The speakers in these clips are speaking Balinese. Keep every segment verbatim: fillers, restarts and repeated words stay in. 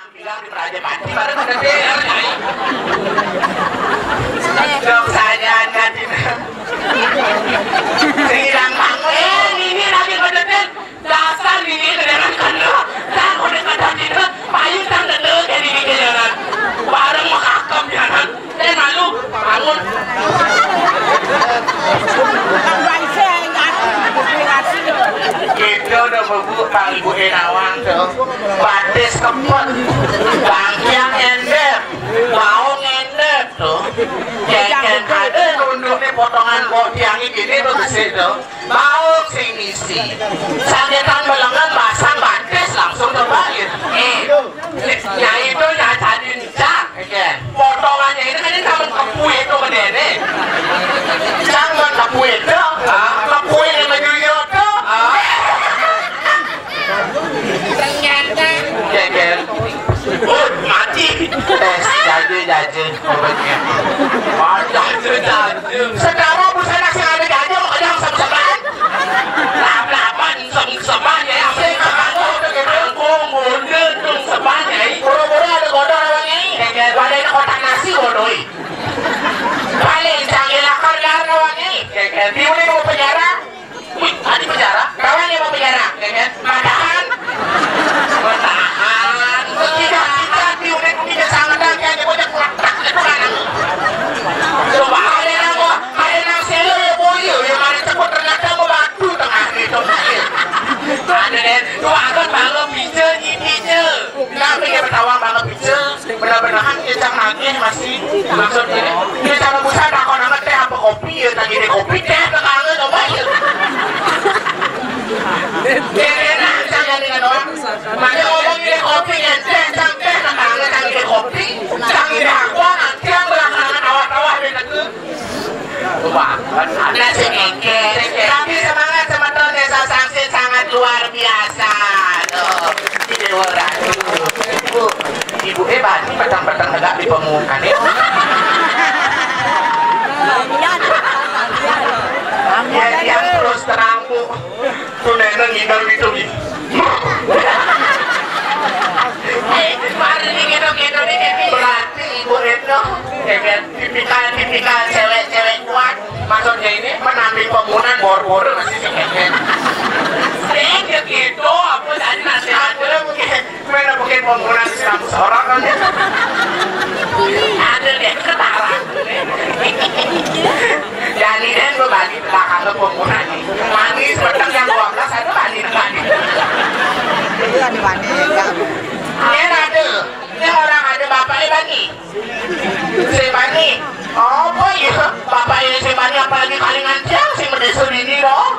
Bilang di Prajapati, pada pada der, Nyai. Dong saja nanti. Sing ilang bangun, eh, ini lagi pada der. Dasar ini kedengaran kena. Tak udah kata tidak, payu tak kena jadi di kedengaran. Bareng mengakam jalan. Eh, malu, bangun. Kita udah bebuk Bang Ibu Enawang tuh. Batis kepet. Bangkiang endep. Baung endep tuh. Keken ada nunduknya potongan kok tiang ini tuh besi tuh. Baung sing misi. Sagetan belengan basang batis langsung terbaik. Eh, Nyai itu nyacadin cak. Potongannya ini kan ini sama kepui itu gede nih. Jangan kepui itu. Kepui yang menyuyut tuh. Ternyata. Geger. Uh, mati. Tes jaje jaje. Obatnya. Ada jaje. Sekarang busana sing ada jaje mau kerja sama sebelah. Lap-lapan sama sebelah ya. Sing kanggo udah gitu. Kanggo mundur tuh sebelah ya. Boro-boro ada godong orang ini. Geger. Wadah ini kotak nasi godoi. Paling canggih lakar dan orang ini. Geger. Di mana mau penjara? Wih, tadi penjara? Kawan yang mau penjara, ya kan? Matahan. Matahan. Tidak, tidak, di udah punya sangat dan kayak bocah kuat. Itu kan. Coba ada yang mau, ada yang selo ya boyo, yang mana cepet ternyata mau batu tengah gitu. Ada deh, tuh akan bangun bisa gini je. Kenapa ya ketawa banget bisa? Benar-benar kan kita nangis masih maksudnya. Kita mau busa takon amat teh apa kopi ya, tadi deh kopi teh ke kangen coba ya. Dia enak misalnya dengan orang. Maka ngomong ini kopi ya teh, cang teh ke kangen, cang ini kopi, cang ini aqua, nanti yang belakangan awak-awak dia kata. Banget. Ada sing engke. Tapi semangat semeton Desa Sangsit sangat luar biasa. Tuh, di Dewa Ratu. Ibu, ibu eh bani petang-petang tegak di pemukan ya. Ya, yang terus terang, Bu. Tuh nenek ngidal gitu, gitu. Eh, mari nih gitu, gitu nih, gitu. Berarti Ibu Retno, ya kan, tipikal-tipikal cewek-cewek kuat. Maksudnya ini menampi pemunan bor-bor masih sih, ya kan. Eh, gitu, apa tadi nasihatnya? Mana mungkin pemunan seratus orang kan ya? Ada deh, ketara. Jadi deh, gue bagi belakang ke pemunan nih. Manis, petang yang dua belas, ada bani, bani. Iya, nih, bani, enggak. Ini ada, ini orang ada bapaknya bani. Si bani. Apa ya? Bapaknya si bani apalagi kalingan tiang si medesu ini loh.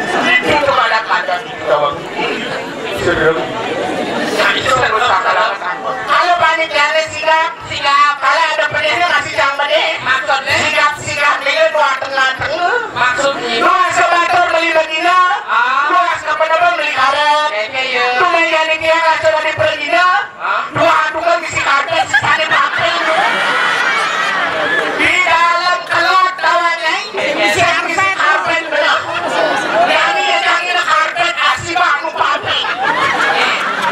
Itu kepada padan di bawah. Serem. Nah, itu terus salah. Kalau panitianya sigap, sigap. Kalau ada pedihnya masih cang pedih. Maksudnya? Sigap, sigap dia dua tengah tengah. Maksudnya? Dua sebatur beli bedina. Ah. Dua sepenerbang beli karet. Kayaknya ya. Tuh meja di tiang aja di pergina. Hah? Dua tukang bisi karpet, sisanya pamping. Di dalam kelot tawanya, bisi karpet bener. Kami yang jangan karpet, asli bang, nu pamping.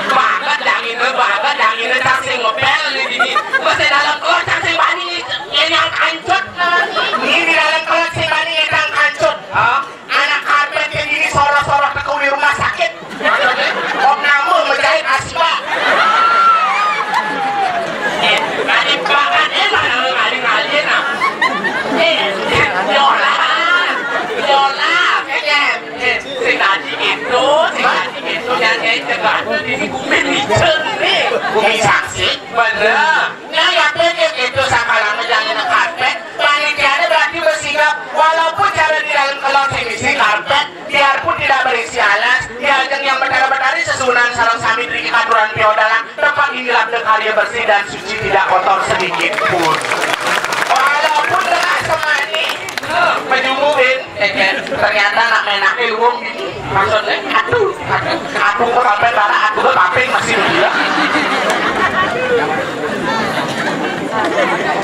Banget, jangan, banget, jangan, cang sing ngepel di sini. Masih dalam kelot, cang sing bani, yang kancut namanya. Ini di dalam kelot, sing bani, yang kancut. Hah? Anak karpet kayak gini sorot-sorot ke di rumah sakit. Om Namu menjahit asma. Eh, kali banget eh mana kali kali nah. Eh, yola, yola, eh, eh, si tadi itu, si tadi itu dan saya cegah tuh di bumi licin nih. Bumi saksi. Bener. Nah, ya pikir itu sama lama jangan karpet. Panitianya berarti bersikap, walaupun cara di dalam kelot sing isi karpet, biarpun tidak berisi alas, diajeng yang betara-betari sesuunan sareng sami driki katuran piodalan, tempat inilah karya bersih dan suci tidak kotor sedikit pun. Walaupun tengah semani, pejumuin, ternyata nak menaknya luwung gini. Maksudnya, aduh, aduh, aku kok sampai tanah, aku tuh paping masih gila.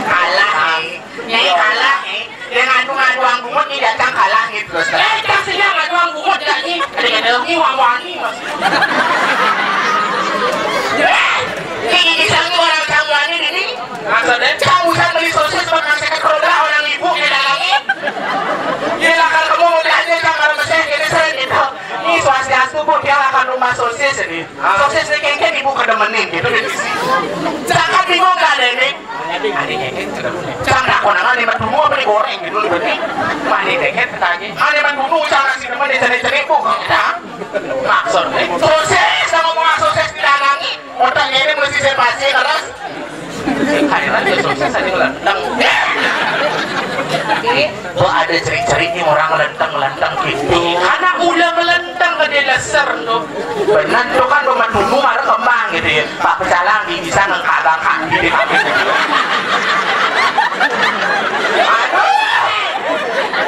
Kalah, eh. Nyai kalah, eh. Dia ngadu-ngadu ang bungut, ini datang kalah gitu. Eh, kita sih ngadu ang bungut, ya, ini. Ada-ada, ini wang-wangi, Mas. Eh! Sini. Sosis ni kéngkén ibu kedemenin gitu. Sangkan bingung kan ini. Ane kéngkén kedemenin. Cang takon ané madu apa digoreng gitu berarti. Mane kéngkén ketanya. Ane madu cang nasi demen dicari-cari bu. Maksudnya sosis, sama mau sosis didagangi. Otaknya ini mesti saya pasti terus. Kaya aja sukses aja ngelenteng. Tuh ada cerik-cerik nih orang ngelenteng-ngelenteng gitu. Karena udah ngelenteng ke dia dasar tuh. Benar tuh kan rumah dulu marah kembang gitu ya. Pak Pecalang di bisa ngengkabang kaki di kaki. Aduh.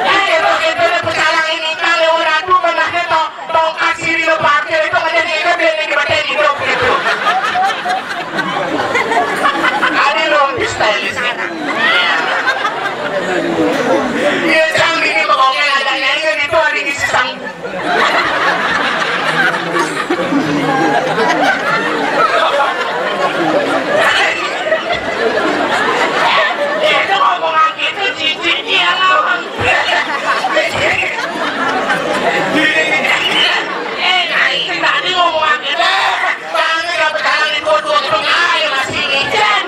Eh, itu, itu deh Pecalang ini kali orang tuh benar tuh. Tongkat siri lo parkir itu menjadi hidup dia di badan hidup gitu. Ada dong di stylist kan. Iya, sang ini pokoknya ada nyanyi gitu, ada ngisi sang. Itu ngomongan gitu, cici dia lawan. Eh, nah, itu tadi ngomongan gitu. Kami dapat jalan di dua dua tengah, ya masih ijen.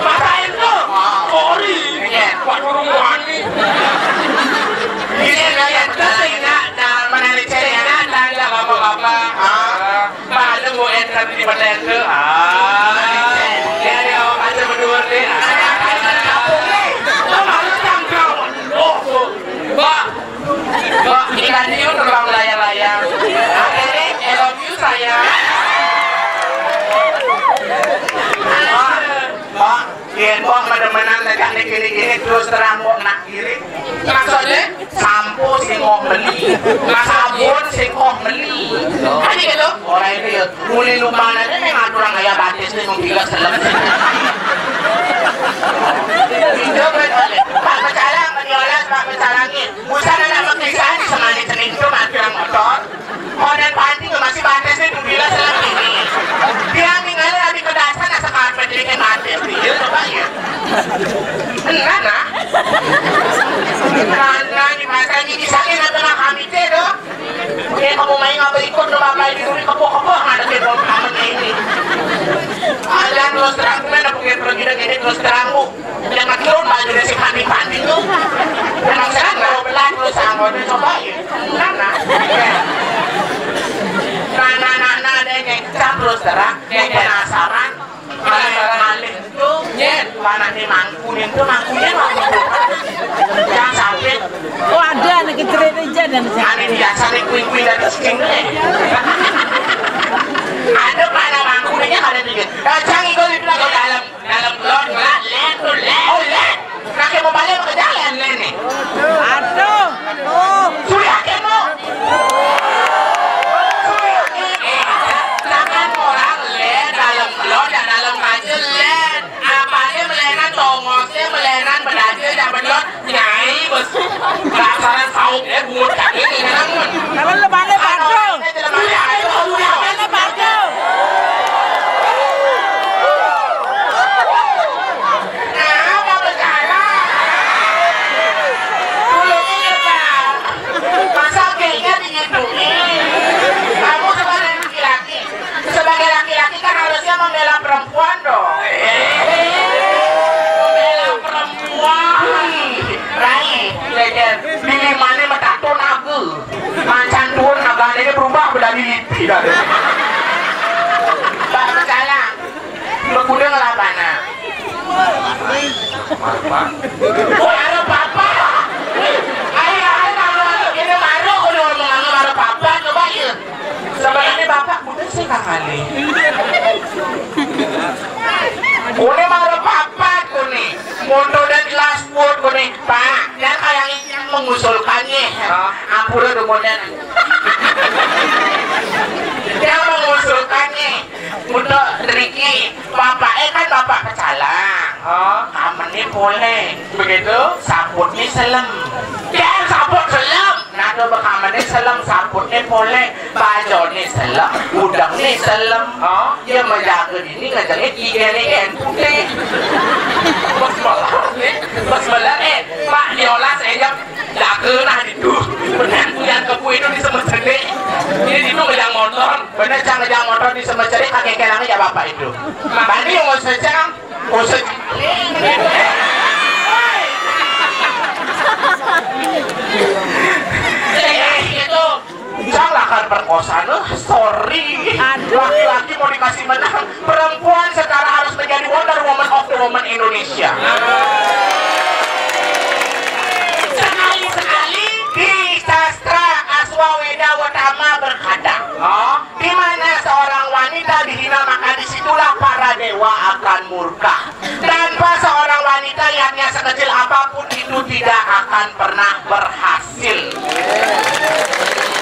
Masain tuh. Sorry. Iya. Waduh, rumah ini. Iya, iya, iya. Jangan, jangan, jangan, jangan, jangan, jangan, jangan, jangan, jangan, jangan, Malu mau enter di mana itu? Ah, ya, ya, aja berdua nih. Ah, kampung nih. Lo malu tangkal. Oh, oh. Mbak, Mbak, ikan hiu terbang melayang-layang. Akhirnya, I love you, sayang. Mbak, Mbak, yen kok menemenan tegak nih gini-gini, terus terang kok nak kiri. Maksudnya? Sampo sing kok beli, sabun sing kok beli. Kan gitu? Orang itu ya, muli lumayan aja nih ngatur orang kaya batis nih, nunggu gila selem. Iya, betul. Pak Pecalang, menyolas Pak Pecalang nih. Busan anak mekisah di semani cening itu mati orang motor. Konen panti ke masih batas nih, dua belas lagi nih. Dia ninggalin lagi ke dasar, nasa karpet bikin batas nih. Ya, coba ya. Enggak, nah. Karena di masa ini disangin atau nak kami teh, doh. Oke, kamu main apa ikut, doh, apa ini dulu kepo-kepo, nggak ada kepo kamu ini. Ada terus terang, mana punya perjuangan ini terus terang, Bu. Yang betul baju dari si Pandi-Pandi tuh. Emang sekarang kalau belah terus sama dia coba ya. Nah, nah. Nah, nah, nah, nah, ada yang nyekap terus terang. Yang penasaran. Malih, malih itu. Nyet. Panah di mangkunin tuh, mangkunin, mangkunin. Yang sampai. Oh, ada anak kecil itu aja dan. Ane biasa nih, kuing-kuing dari sing. Ada panah mangkuninnya, ada tiga. Kacang itu di belakang dalam. Dalam lot, lot, len tuh, len. Oh, len. Kaki mau balik ke jalan, len nih. Aduh, aduh. Suri akeh mau. Suri akeh. Eh, jangan orang len dalam lot, ya dalam kaca len. Apanya melenan tongosnya, melenan bedanya, jangan lot. Nyai, bos. Penasaran sauknya, bungut kaki ini, namun. Kalau lu balik, Pak Bro. Kalau lu balik, Pak Bro. Kalau lu balik, Pak Bro. Kenapa berjalan? Dulu ini, Pak. Masa kayaknya digituin? Kamu sebagai laki-laki, sebagai laki-laki kan harusnya membela perempuan dong. Membela perempuan. Rai, belajar. Bini mana matato naga. Mancan turun naganya berubah bedani lipi dah. Bak berjalan. Berkuda ngelabana. Marpa. Wah, ada papa. Ayo, ayo, kalau ini baru udah ngomong sama ada papa, coba ya. Sebenarnya bapak kuda sih kakak nih. Kuda marah papa kuning. Mondo dan gelas pun kuning. Pak, dan kayak yang mengusulkannya. Ampura udah modern. Yang mengusulkannya. Untuk Riki, bapak eh kan bapak pecalang. Oh, kamené polé. Begitu? Saputné selem. Ya, saput selem. Nah, coba kamené selem, saputné polé, bajoné selem, udengné selem. Oh. Ya menjaga dini ngejengé tiga nih kan putih. Bos malah nih, bos malah eh, Pak Diolas eh jam jaga nah itu. Benar punya kepu itu di semesené. Ini itu ngejang motor. Bener, cang ngejang motor di Semecerik, kakek kelangnya ya bapak itu. Tadi yang mau secang, mau secang. Eh, itu. Cang lakar perkosa, eh, sorry. Laki-laki mau dikasih menang, perempuan sekarang harus menjadi Wonder Woman of the Woman Indonesia. Sekali-sekali di sastra Aswaweda Watama berkata, di mana seorang wanita dihina, maka disitulah para dewa akan murka. Tanpa seorang wanita, niatnya sekecil apapun itu tidak akan pernah berhasil.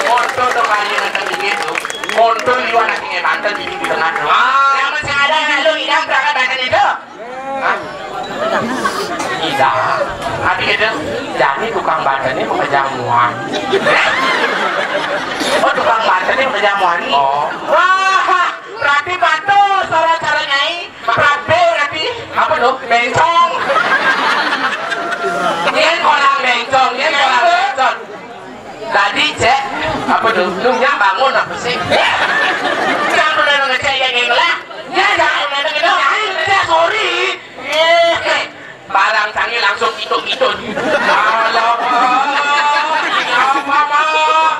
Monto tuh kali yang ada di itu. Monto liwan lagi ngebanten di, di tengah tuh. Ah, yang masih ada yang lu hilang berangkat dengan itu. Hah? Tidak. Tapi gitu, jadi tukang banten ini pekerjaan muan. Oh, tukang banten ini pekerjaan muan. Oh. Wah, berarti bagus cara-cara nyai. Prabe berarti. Apa tuh? Bencong. Dia kolang bencong, dia kolang bencong. Tadi cek, apa tuh? Dunia bangun apa sih? Jangan udah ngecek yang ini lah. Ya, jangan udah gitu. Aing cek, sorry. Eh, barang canggih langsung hitung-hitung. Alamak, apa, Mak?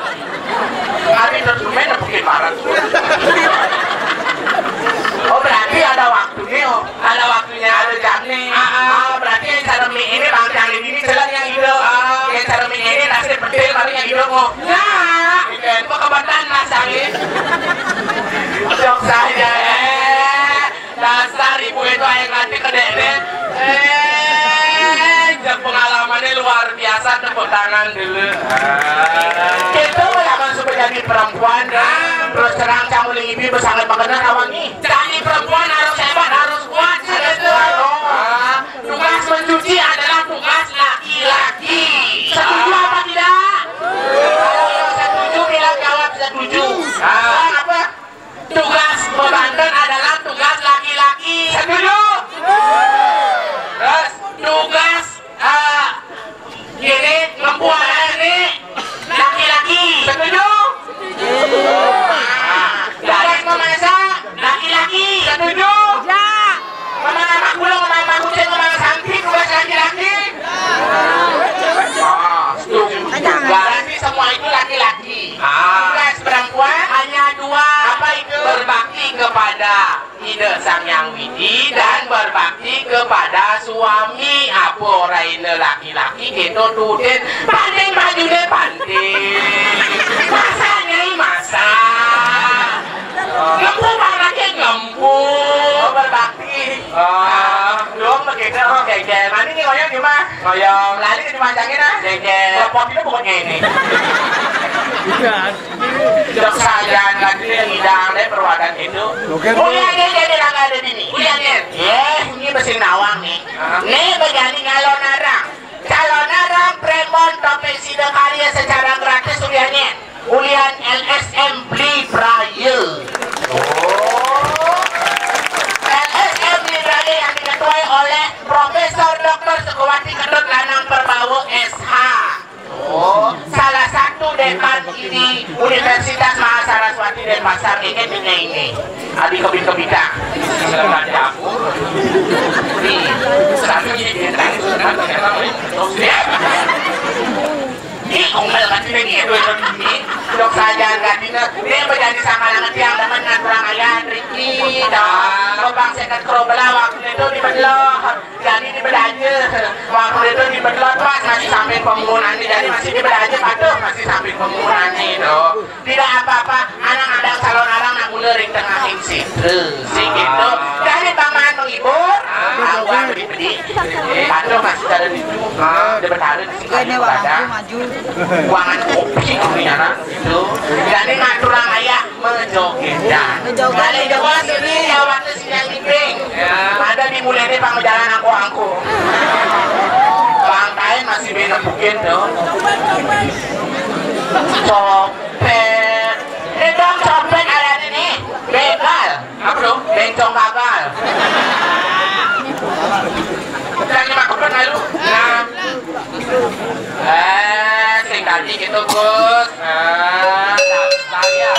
Hari terus main nepukin barang. Oh, berarti ada waktunya, oh. Ada waktunya, ada jamnya. Ah, ah. Ah, berarti yang cara mie ini, Bang, yang ini jalan yang itu. Ah. Yang cara mie ini nasi pecel, baru yang itu, oh. Nah, itu kebatan masangin. Jok saja, eh. Dasar ibu itu aing nanti kedek deh. Eh, jeung pengalamannya luar biasa, tepuk tangan dulu. Itu lah masuk menjadi perempuan, dah. Terus terang, cang uling ibi sangat mengenal awan nih. Jadi perempuan harus hebat, harus kuat, sih, gitu. Ah, tugas mencuci adalah tugas laki-laki. Setuju apa tidak? Kalau yang setuju, bilang jawab setuju. Ah. Bang, apa? Tugas pembantu adalah tugas laki-laki. Setuju? Terus tugas, eh, gini, ngempu anak ini laki-laki. Setuju? Nah, tugas memasak laki-laki. Setuju? Ya. Mama, mama, kulo, mama, mama, kucing, mama, santi, tugas laki-laki. Ah, setuju. Berarti semua itu laki-laki. Ah. Tugas perempuan hanya dua. Apa itu? Berbakti kepada Ida Sang Hyang Widi dan berbakti kepada suami. Apa orang ini laki-laki gitu, tutin. Panting bajunya panting. Masa nyai masa. Ngempu barangnya ngempu. Oh, berbakti. Ah, dong begitu. Oke, oke. Mana nih ngoyong di rumah? Ngoyong. Lali ke rumah cangin, ah. Oke, oke. Telepon itu pokoknya ini. Iya. Jok sajan lagi yang hidang deh perwakilan itu. Oke. Kuliahnya jadi langga ada dini. Kuliahnya. Yeh, ini mesin nawang nih. Ah. Nih bejani nyalon arang. Calon arang Premon Topik Sida Karya secara gratis kuliahnya. Ulian L S M Bli Braya. Oh. L S M Bli Braya yang diketuai oleh Profesor Doktor Sukawati Ketut Lanang Perbawa S H. Oh, salah satu dekan di Universitas Mahasaraswati Denpasar ini, ini, ini. Adi kebit-kebita. Silakan dapur. Nih, satu ini dia tadi sebenarnya ternyata, wih, terus dia. Ini ongkel katina dia, dua ini. Dok saja katina. Dia menjadi sama dengan tiang teman dengan kurang ajar, Ricky. Dah, lubang sekat kro belawak itu di belah. Jadi di belah aja. Waktu itu di belah pas masih sampai pembunuhan, jadi masih di belah aja, patuh masih sampai pembunuhan itu. Tidak apa-apa, anak ada calon arang nak mula ring tengah ing situ, sih gitu. Jadi paman menghibur, awal beli-beli. Patuh masih ada di itu. Dia bertahan di sini. Ini orang pada aku maju. Buangan kopi kuliah gitu. Jadi ngaturang ayah menjogetan. Menjoget. Balik Jawa sini, ya waktu sinyal libing. Ya. Ada di mulai ini pang jalan angko-angko. Bang Tain masih beda mungkin tuh. Copet. Ini dong copet ada ini. Begal. Apa tuh? Bencong gagal. Jangan dimakan lalu. Nah. Eh, sing tadi gitu, Gus. Nah, saya.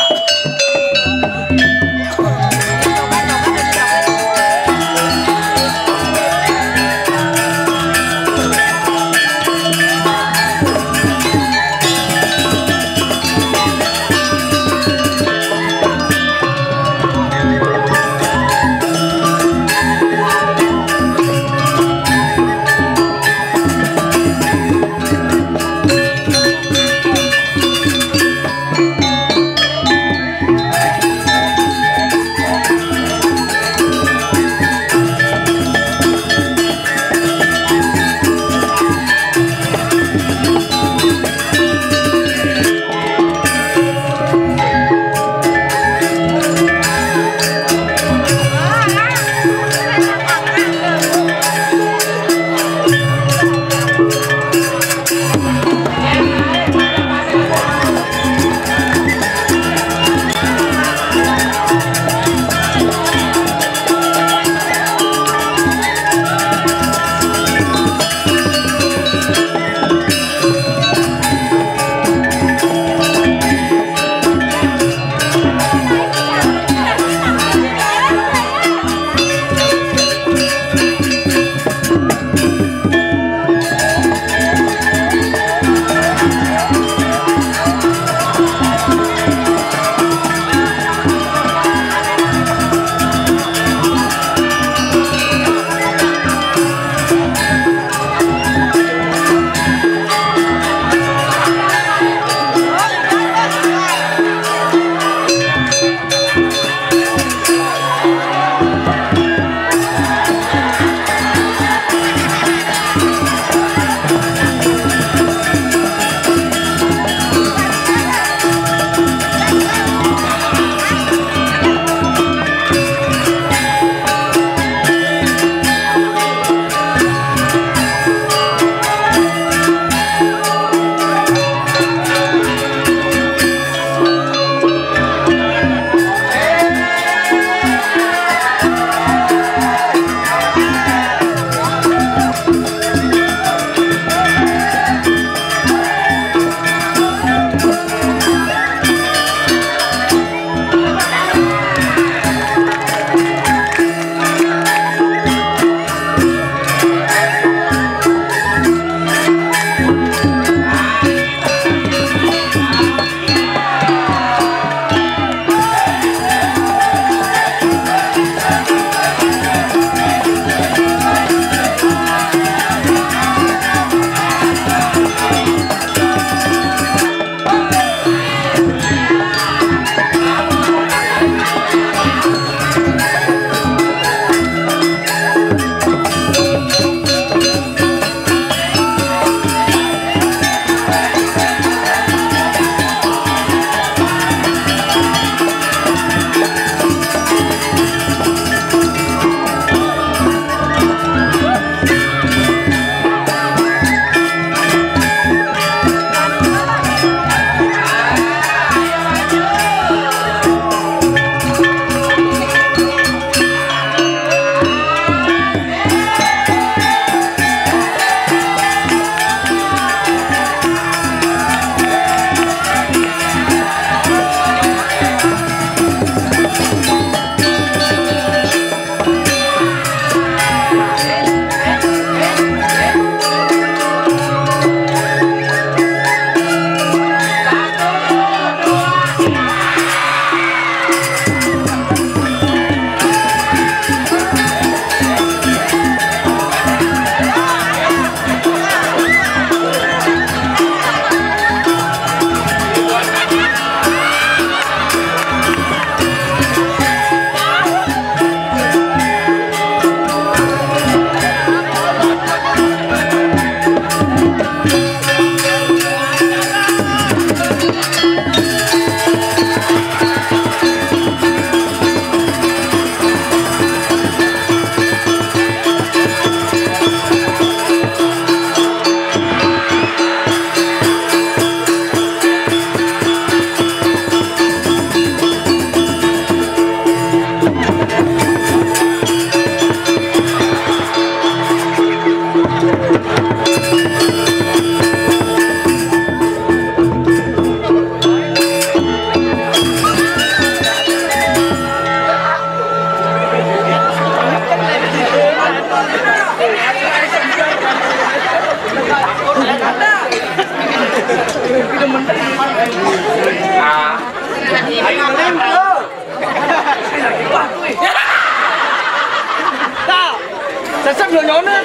Nyone.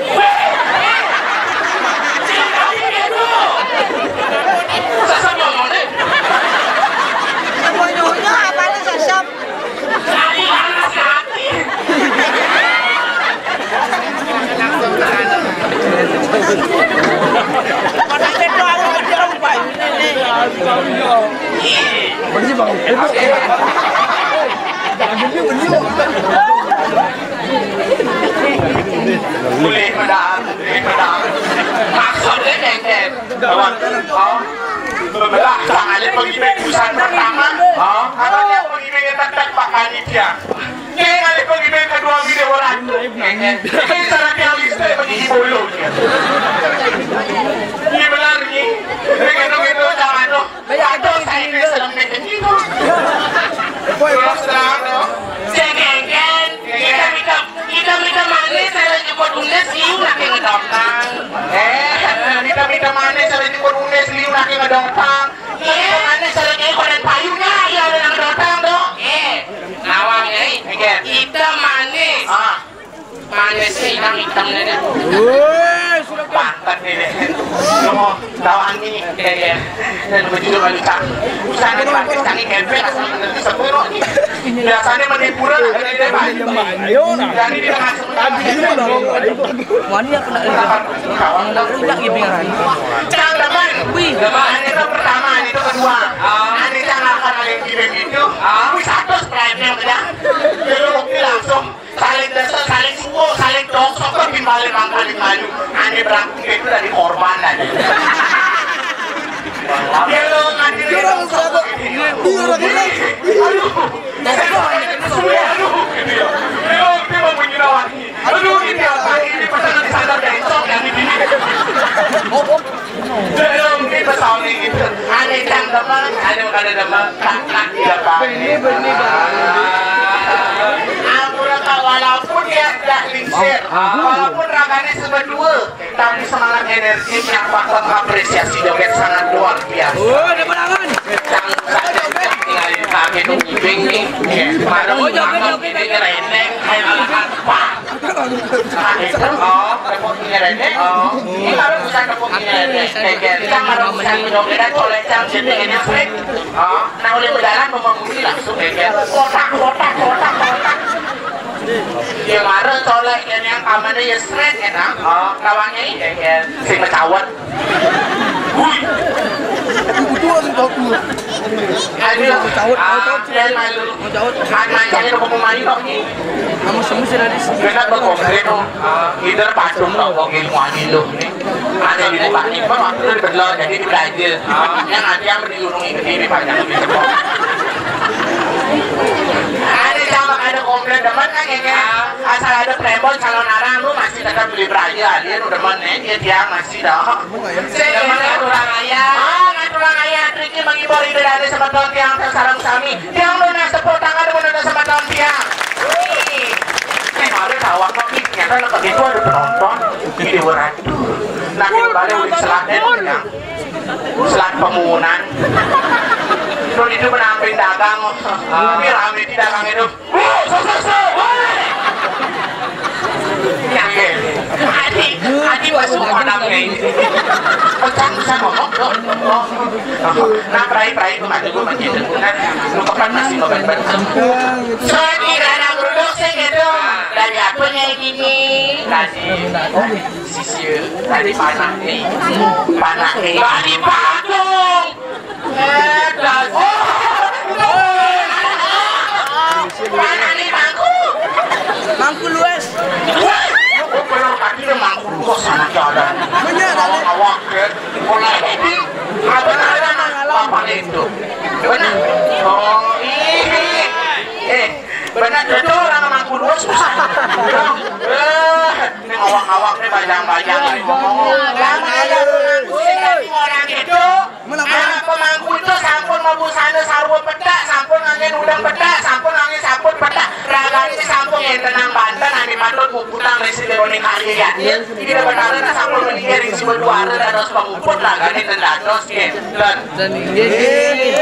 Sesep nyone. Apa nyone, apa lu sesep? Boleh, madam. Boleh, madam. Maksudnya, Keken. Kawan. Oh. Bebelah, tangannya pergi ke pusat pertama. Oh. Katanya pergi ke tempat Pak Panitia. Ini kali pergi ke kedua video orang. Ini cara dia listrik pergi di bulu. Ini benar ni. Ini kena-kena jangan tu. Aduh, saya ni senang ni. Terus terang tu. Saya Keken. Kita minta, kita minta manis, saya jemput Unes, you nak kena datang. Eh, kita minta manis, saya jemput Unes, you nak kena datang. Kita minta manis, saya jemput dan payunya, ya, ada nak datang tu. Eh, nawang, eh. Okey. Kita manis. Ah. Manis ni hitam, hitam ni. Woi, sudah. Pantat ni. Semua. Tawang ni, eh, eh, dan begitu kali tak. Usah ada pakai tangan kempel, asal nanti sepuluh ni. Biasanya menipu lah, ada di depan. Jadi di tengah semua. Wani apa nak? Kawan nak udah gitu kan. Cang demen. Wih. Demen, ini tu pertama, ini tu kedua. Ini cang akan ada yang kirim itu. Wih, satu strike yang pecah. Jadi, oke, langsung. Saling desek, saling suwo, saling dongsok, kok timbale mangkali malu. Ane berangkat itu dari korban aja. Dia lo ngadil. Dia orang siapa? Dia orang siapa? Aduh. Aduh. Dia mau bunyi rawani. Aduh, ini apa? Ini pasangan disadar dari sok yang ini. Belum kita sounding itu. Ane cang demen, ane kada demen, tak tak tidak apa. Beni, beni, beni. Ampun, Kak, walaupun dia dah lingsir, walaupun ragane seberdua, tapi semangat energi yang patut apresiasi joget sangat luar biasa. Oh, ada pandangan. Cang, cang, cang, tinggalin kaki tu ngibing ni. Baru joget, joget, joget. Rendeng, kayak anak. Oh, tepuk ini rene. Oh, ini baru bukan tepuk ini rene. Keker, yang baru bukan penyokong dan colek yang sini ini freak. Oh, nah, oleh berjalan memang mesti langsung keker. Kotak, kotak, kotak, kotak. Ya, baru colek yang, yang pamannya ya seret ya, nah. Oh, kawannya ini keker. Si mencawet. Hui. Ibu tua sih tahu tua. Aduh. Mau caut, mau caut sih. Ah, dia malu. Mau caut. Kan mancangnya udah mau main kok ni. Kamu semua sih tadi. Kena berkomplit tu. Leader patung tau kok ilmu ani lu ni. Ada di muka ni pun waktu tu dibelah jadi di belajar. Yang nanti yang berdiri urung ikut ini panjang lebih tebal. Ada sama ada komplit demen kan kayaknya. Asal ada prembon calon arang lu masih tetap beli beraja dia lu demen ni dia tiang masih dah. Sing, sing, aturang ayah. Ah, ngaturang ayah, Triki menghibur ida dane semeton tiang sareng sami. Tiang nunas tepuk tangan menuntut semeton tiang. Wih. Nih, mari tawang kok nih, ternyata leket itu ada penonton. Ini waduh. Nah, kita balik udah selat deh, ya. Selat pemunan. Terus itu menamping dagang. Ini rame di dagang itu. Adi, adi masuk kolam ni. Pecah bisa ngomong tu. Nah, perai-perai tu maju tu macam tu. Nah, lu kapan masih makan bantu? Soal ni anak beruduk saya gitu. Dari apa ni gini? Tadi, tadi sisir, tadi panak ni. Panak ni. Tadi patung. Eh, das. Oh, mana ni mangku? Mangku luas. Wah, aku pernah tadi dia mangku luas sama jalan. Benar, awak, awak, eh. Mulai ini, apa ada apa itu? Benar. Oh, ini. Eh, benar betul orang mangku luas susah. Eh, ini awak-awak ni bajang-bajang. Lama ada orang itu. Anak pemangku itu sampun mabusana sarwa petak, sampun ngangge udeng petak, sampun ngangge saput petak. Ragane sampun ngentenang banten, ane patut muputang resi Leone Karya Yakin. Ida Betara sampun meninggal ring Siwa Duara dados pamuput, ragane ten dados nggih. Ten. Ten inggih.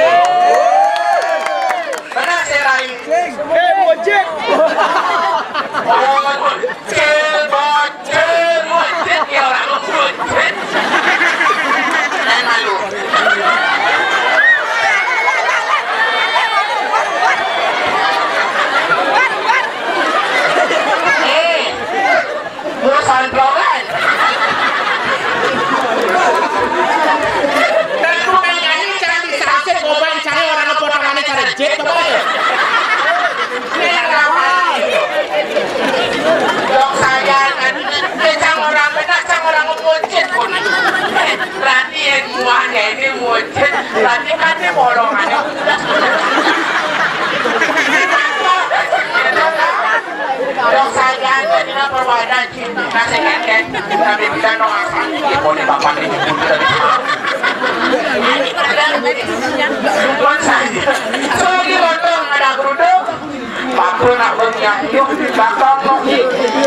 Benar, saya Rai. Sing. Eh, bocil. Oh, bocil, bocil. Tadi kan dia bolong aja. Dok saja, dia perwadah. Nah, sing kèngkèng, tapi bisa dong asal iki, boleh bapak ini, kita bisa. Tuan saya. So, ini lontong, ada geruduk. Bapak nak bernyah, yuk, di belakang, no.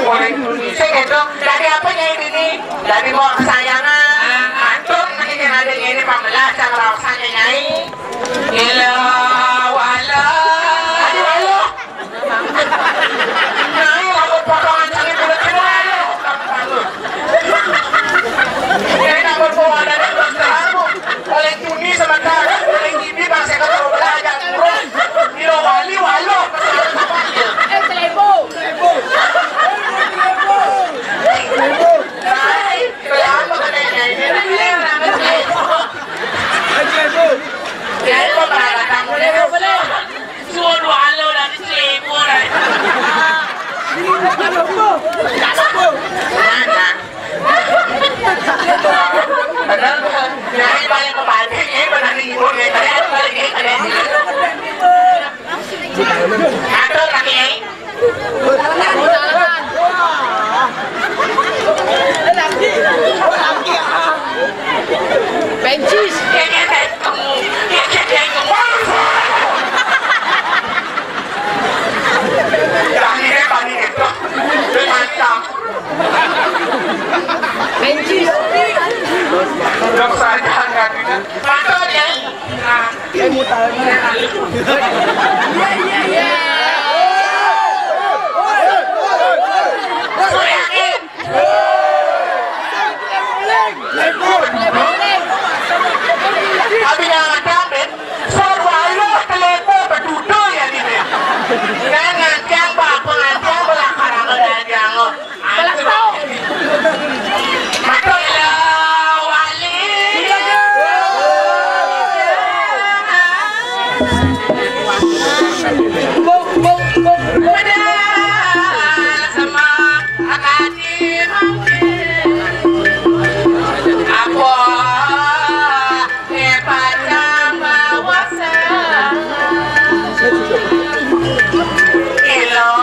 Boleh, sing itu. Dari apa, Nyai, ini? Dari mau kesayangan. Antum, ini yang ada ini, pambelas, cara rasanya, Nyai. Ila wala. Aduh, ayo. Nyai, lamun potongan cangé bulat, ayo. Nyai, lamun potongan cangé bulat, ayo. Paling tuni sama karet, paling tinggi, bangsa kata belajar turun. Ila wali, walau. Eh, seribu. Seribu. Nyai, kenapa kena Nyai? Ini kan Nyai orang seribu. Seribu. Nyai, kok malah datang seribu? Suruh dua alo dari seribu, dari. Mana? Padahal nyai balik ke balik, nyai benar nih, ibu, nyai tadi ada balik, nyai tadi. Atur lagi, nyai. Bencis. Nyai, nyai, nyai, nyai, nyai, nyai. Tadi dia balik itu, dia mantap. Bencis. Dok saja nggak gitu. Patut ya. Nah. Iya, iya, iya. Sudah yakin? Abi ngadang, Ben. Sarwa Allah, telepo, bedudo ya, di, Ben. Kan ngadang, Bapa, ngadang, belah karang, ngadang. Belah tau. Matur. Bung, bung, bung, bung. Apa? Epacang bawasa. Ilo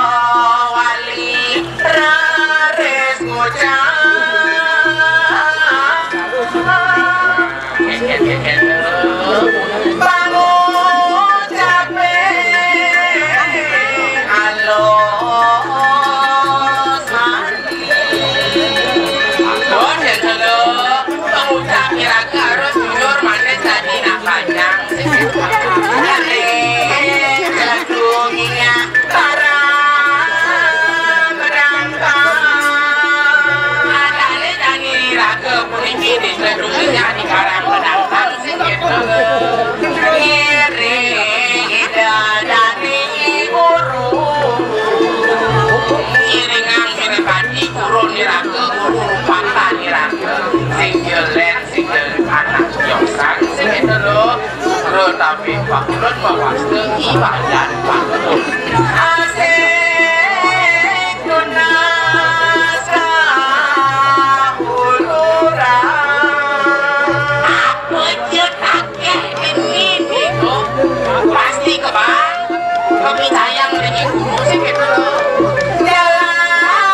wali raris ngucap. Pangucape alus. Ampun, ya, Solo. Pengucap iraga harus jujur, manis, dadi nak panjang. Ning, seledunginya para bedangkang. Adane dani iraga puniki di seledunginya di karang bedangkang. Ngiring Ida Dani Guru. Ngiringang Giripati Guru Niraga, Guru Rupaka Niraga. Sing jelék, sing jelék anak joksan, sing itu lho. Guru tapi Pak Kulon mawasta ibadah Pak Kulon. Asik tunas kahuluran. Apa je Oke, ini, ini, oh, pasti kebang. Kami sayang dengan guru sih gitu loh. Jalan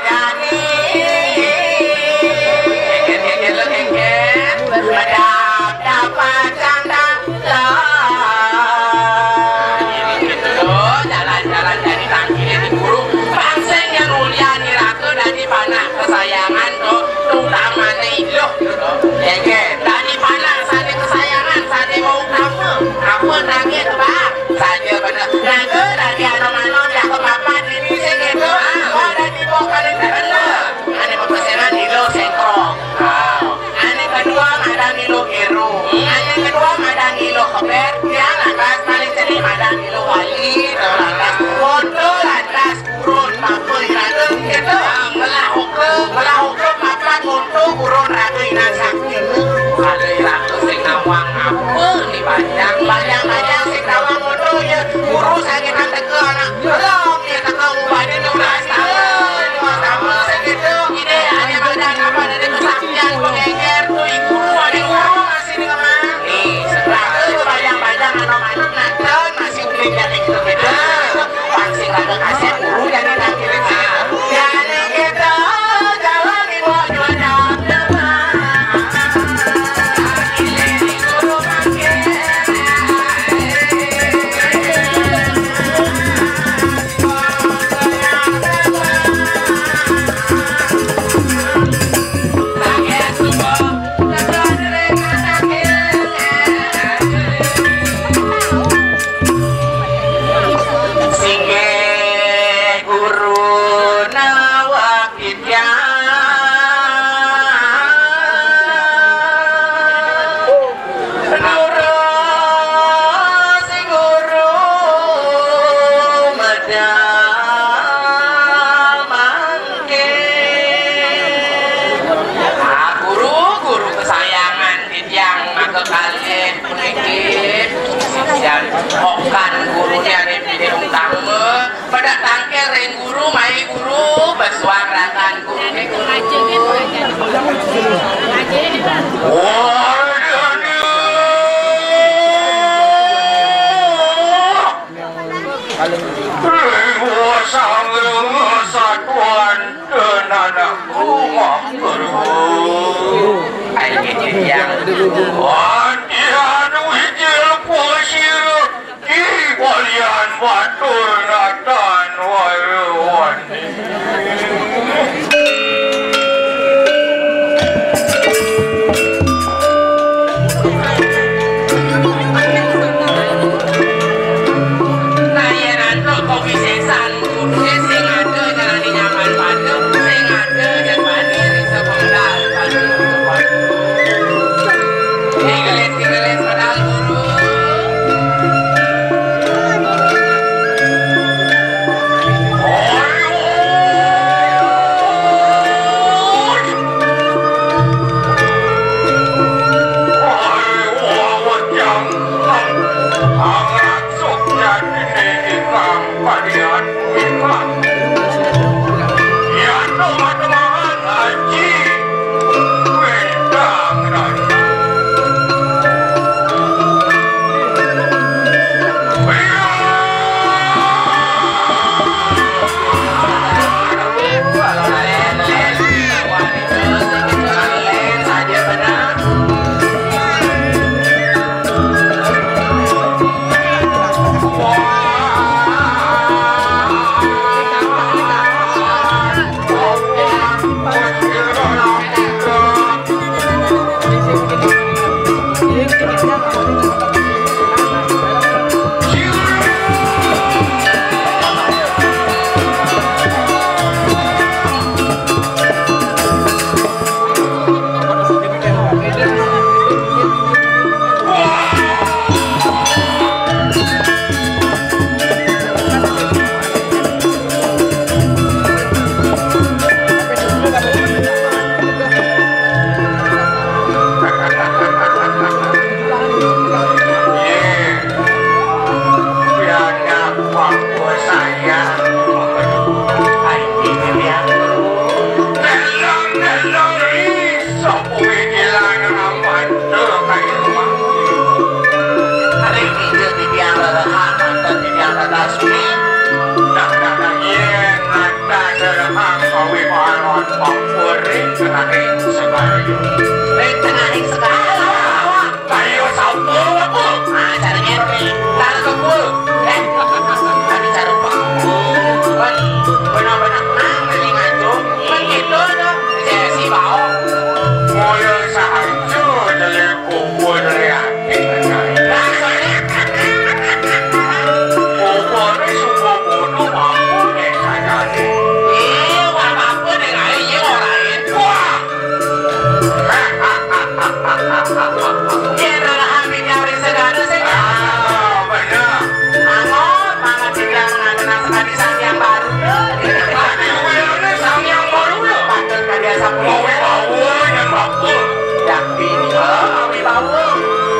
dari. Geger, geger, geger. Medap dapat canda. Mai guru, bersuang rakan guru. Satuan dan anak rumah guru. Ayo, yang. Andian wijil kusir. Di balian batur natan waluan. Nah, ya, nanti kopi sesan, sing ada jalan nyaman pada, sing ada jalan pada, pada, pada. Tiga les, tiga les, padahal guru. Ayo, sampul aku. Ah, caranya nih. Taruh ke gua. Eh, tadi cara bangku. Kan, benar-benar nang, jadi ngacung. Kan gitu tuh. Saya sih bau. Mulai sahaja dari kubur dari hati. Kuburnya sungguh bodoh, mampu deh, saya nih. Iya, wah, mampu deh, ayo, iya, orang itu. Wah. Yen ora ambil nyari segala sing. Ah, bener. Angon banget sih yang mengenal sekali sang yang baru. Tadi gue ini sang yang baru lo. Patut kan biasa punya. Mau bawa yang bawa. Yang tinggal mau bawa.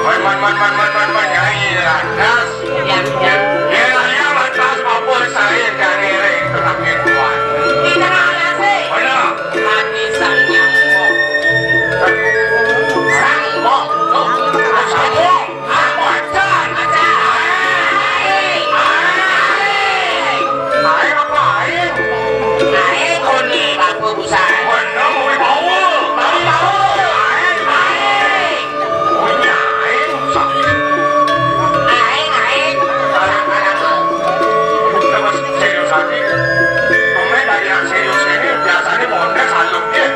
Man, man, man, man, man, man, man, ya, iya, das. Iya, iya. Iya, iya, lantas apa saya dari ring tengah kehidupan. Di tengah alas, eh. Bener. Hati sang nyamuk. Sang mok. Tuh, sang mok. Sang macan. Macan. Aing. Aing. Aing apa aing? Aing kuning, aku busan. Bener, mau bawa. Mau bawa. Aing, aing. Punya aing sakit. Aing, aing. Terus serius aja. Tumben dari yang serius ini biasanya mondar saluknya.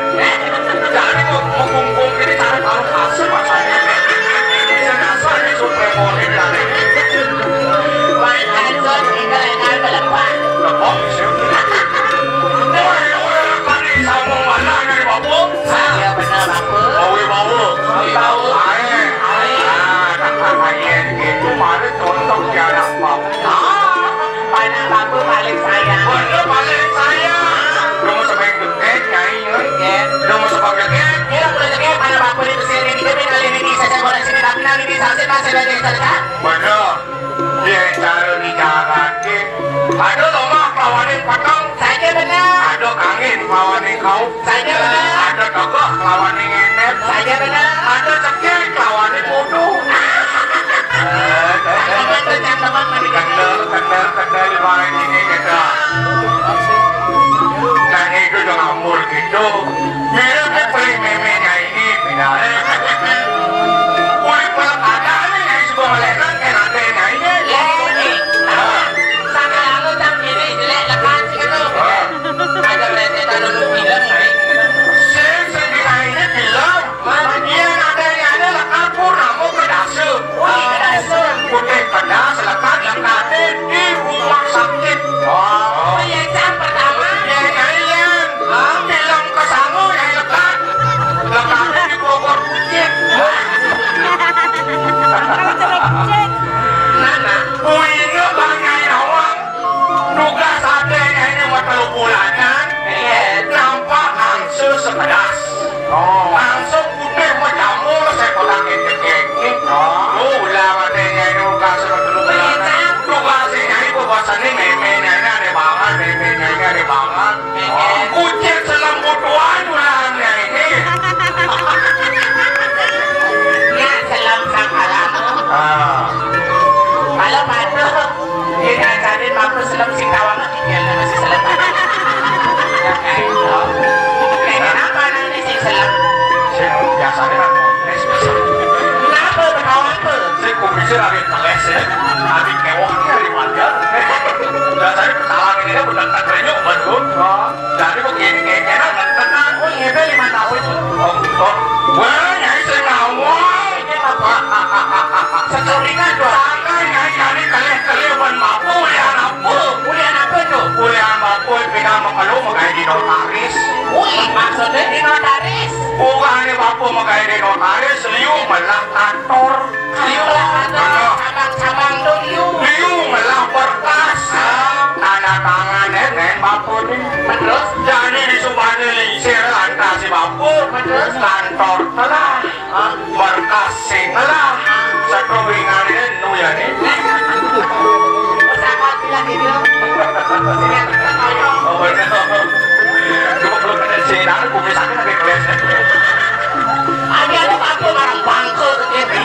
Jadi mau mau kumpul ini cara taruh kasur masanya. Bisa dasar ini super modern tadi. Baik aja, tinggal yang ada lepas. Lepok sih. Woi, woi, tadi sama Angin lawaning kaup. Saja bener. Ada tegeh lawaning ngenep. Saja bener. Ada cekik lawaning muduh. Eh, teman-teman, kendel, kendel, kendel, di bawah ini, gitu. Nah, itu udah ngambul gitu. Mirip nih, pelih mémé nyai ini, pindah. Kulit pelek ada nih, nyai sebuah lenan, kan ada nyai ini. Iya, iya, iya. Sama lalu, tang ini, jelek, lepas, gitu. Ah. Ada rentetan untuk bilang, Mai. Sing, sing dikaini bilang, Mai. Iya, ada yang ada lekar pun, kamu kedasem. Wih, kedasem. Putih pedas, lekat, lekatnya di rumah sakit. Oh. Iya, Cang, pertama. Iya, iya, iya. Hah? Bilang ke sana, yang lekat. Lekatnya di Bogor, Kucing. Nana, uinya banyak awang. Tugas adénya ini mah telu bulanan. Iya. Nampak angsul sepedas. Oh. Angsul putih mah jamur, saya kotak kencing-kencing. Oh. Tuh, ulah adénya ini tugas mah telu bulanan. Iya, Cang. Tugasnya ini bosan nih, méménya ini ada banget, méménya ini ada banget. Kucing selem butuhan ulahnya ini. Ya, selem sangkalan. Ah. Kalau patuh, ini ajarin aku selem sing tawang lagi, ya, masih selem. Ya, kayak gitu. Kayak kenapa nanti sing selem? Sing biasanya kan, eh, sing selem. Kenapa? Ketawa apa? Sing kumisnya lagi teles ya. Lagi kewoknya di wajar. Biasanya ketawa ini udah tak renyuk, betul. Oh. Jadi begini, kayaknya tenang. Oh, iya, Bel, lima tahun. Oh, oh. Wah, nyai sing ngawal. Ini apa? Seculingan tuh. Sangka nyai nyari kelih-kelih ban mampu, ulian apa? Ulian apa tuh? Ulian mampu, pindah mengelu, menggawe di notaris. Wih, maksudnya di notaris? Bukan, ini mampu menggawe di notaris, liu melah kantor. Liu lah, ada cabang-cabang tuh, liu. Liu melah berkas. Tanda tangan, eh, neng bapu nih. Terus? Jadi di Subane lingsir lantas si bapu. Terus? Kantor telah. Berkas sing lah. Satu wingan ini nu ya nih. Pesawat bilang gitu. Oh, bener. Cuma belum ada sih, nah, kumis aku tapi keles. Ada lu mampu barang bangku gitu.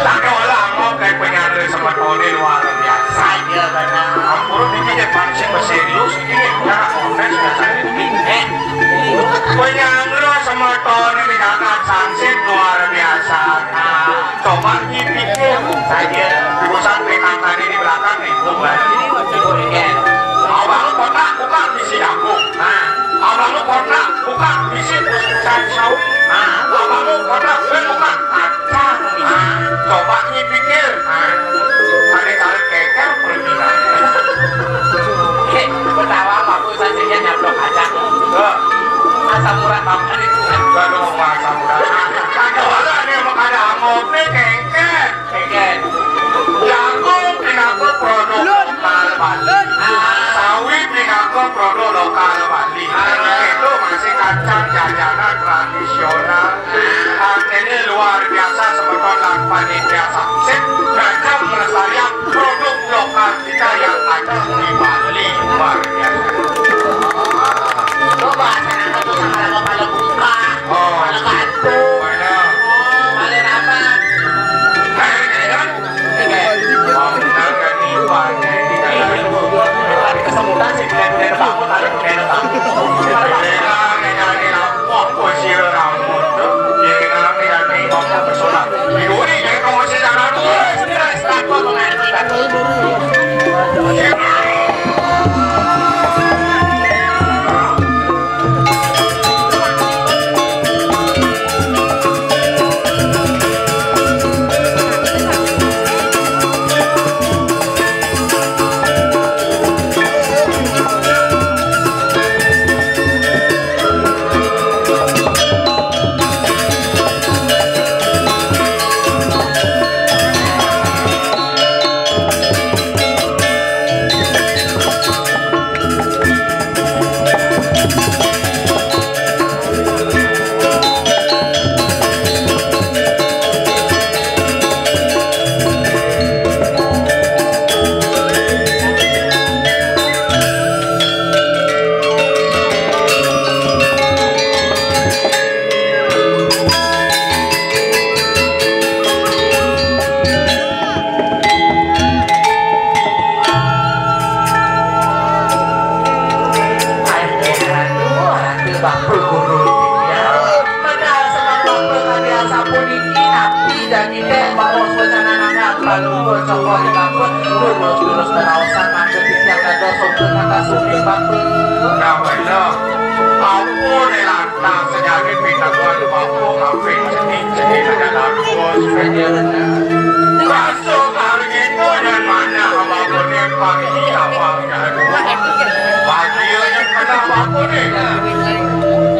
Tapi olah mau kayak penyandra sama Tony luar biasa. Iya, benar. Ampun, ini dia pancing serius, ini cara kontes biasanya. Eh, penyandra sama Tony tindakan sanksi luar biasa. Nah, coba dipikir saja. Urusan P K K di belakang nih, bukan. Abang kotak bukan bisi jagung. Nah, abang kotak bukan bisi bungkusan saung. Nah, abang kotak bukan kacang. Nah, coba dipikir. Nah, ada cara keker pergi. Hei, ketawa sama aku, saya nyablok kacang. Asam urat bapak itu. Aduh, asam urat. Kagak ada nih, emang ada amok nih, kengket. Kengket. Jagung pinangka produk lokal Bali. Ah. Sawi pinangka produk lokal Bali. Ah. Itu masih kacang jajanan tradisional. Artinya luar biasa semeton lan panitia Samsip kerja melestarikan produk lokal kita yang ada di Bali. Luar biasa. Coba, saya tuh sama kepala buka, oh, kepala batu, mana? Kepala rapat. Kayak gini kan? Iya. Bangunan kan di Bali. Tapi kesemutan sih, bener-bener bangun, tapi bener bangun. Wah, posisi rambut tuh. Iya, kan? Iya, kan? Wah, pesona. Ini kamu sih, jangan tuh. Stres, takut mengaji, takut. Lurus-lurus karaosan, maksud titiang dados sugeng, maka sugeng, Bapa. Ya, bener. Ampun, lantas sejati pitakonan Bapa, kaping cenik-cenik ada dados. Iya, bener. Rasa kari itu nyan manah Bapa ni pagi apa? Bahagia yang kena Bapa ni.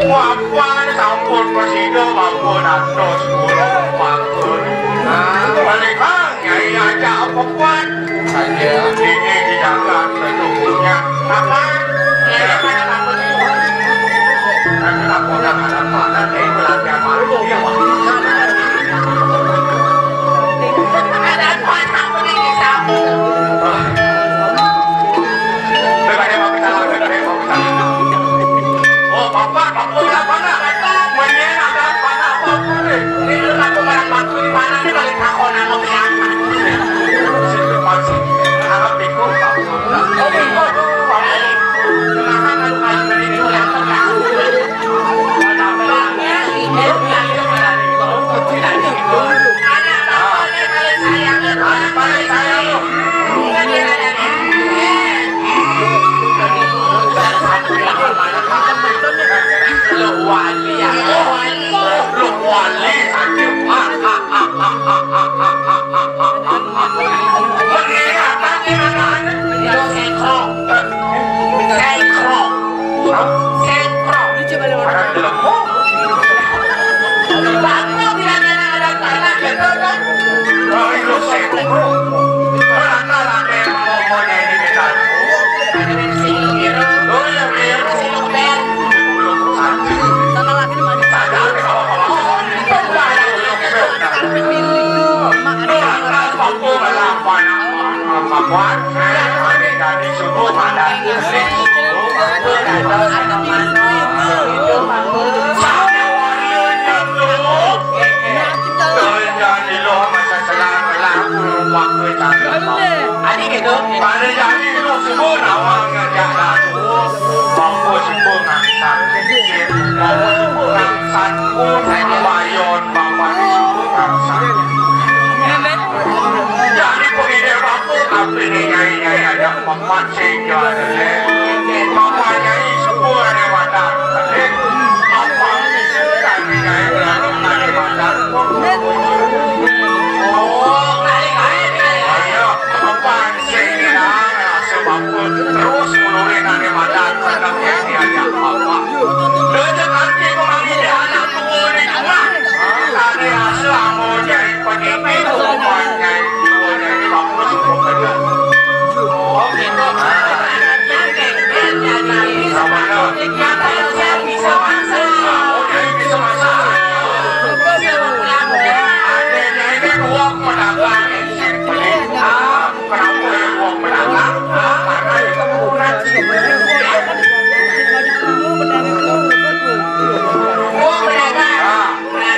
Bapa sampun prasida Bapa dados guru Bapa. Nah, balik, Bang. Nyai ajak apa kuat? Saja. Ini di jagat sesungguhnya. Apa? Ini pada apa ni? Kan aku dah ada pada ni pelatihan malu dia, Bang. Ada apa ni di sana? Daripada mau kita lawan, daripada mau kita lawan. Oh, Bapa, Bapa, Bapa, Bapa. Menyerahkan Bapa, Bapa. Ini aku barang Bapa di mana ni, balik takon nama siapa? Situ masih. Harap ikut, Bapa. Oh, ikut. Bapa. Kenapa kalau kayu ini digoyang terus? Sentro. Sentro. Hah? Sentro. Ada jelema. Bapa bilangnya ada tanah gitu kan? Oh, itu sentro. Mana tanah yang mau, mau jadi beda? Oh, ya, ya. Tanah lagi mana? Tanah lagi mana? Tanah lagi mana? Tanah lagi mana? Pakuan, eh, ane dadi suku madan. Sane warnanya tuh. Terjadi lo masa selang-selang, waktu cakep. Ane gitu. Pada jadi lo suku nawang ngajak lagu. Bapa suku ngangsan. Bapa suku ngangsan. Bayon bapa suku ngangsan. Jadi pengidap apa, tapi ni nyai-nyai ada empat sehingga ada leh. Bapa nyai sepuluh ada wadah. Apa bisa kami nyai berlalu ada wadah? Oh, kali-kali. Ayo, empat sehingga rasa bapa terus menulis ada wadah. Tetap yang diajak bapa. Rezeki kami di anak tua ni rumah. Kami rasa mau jadi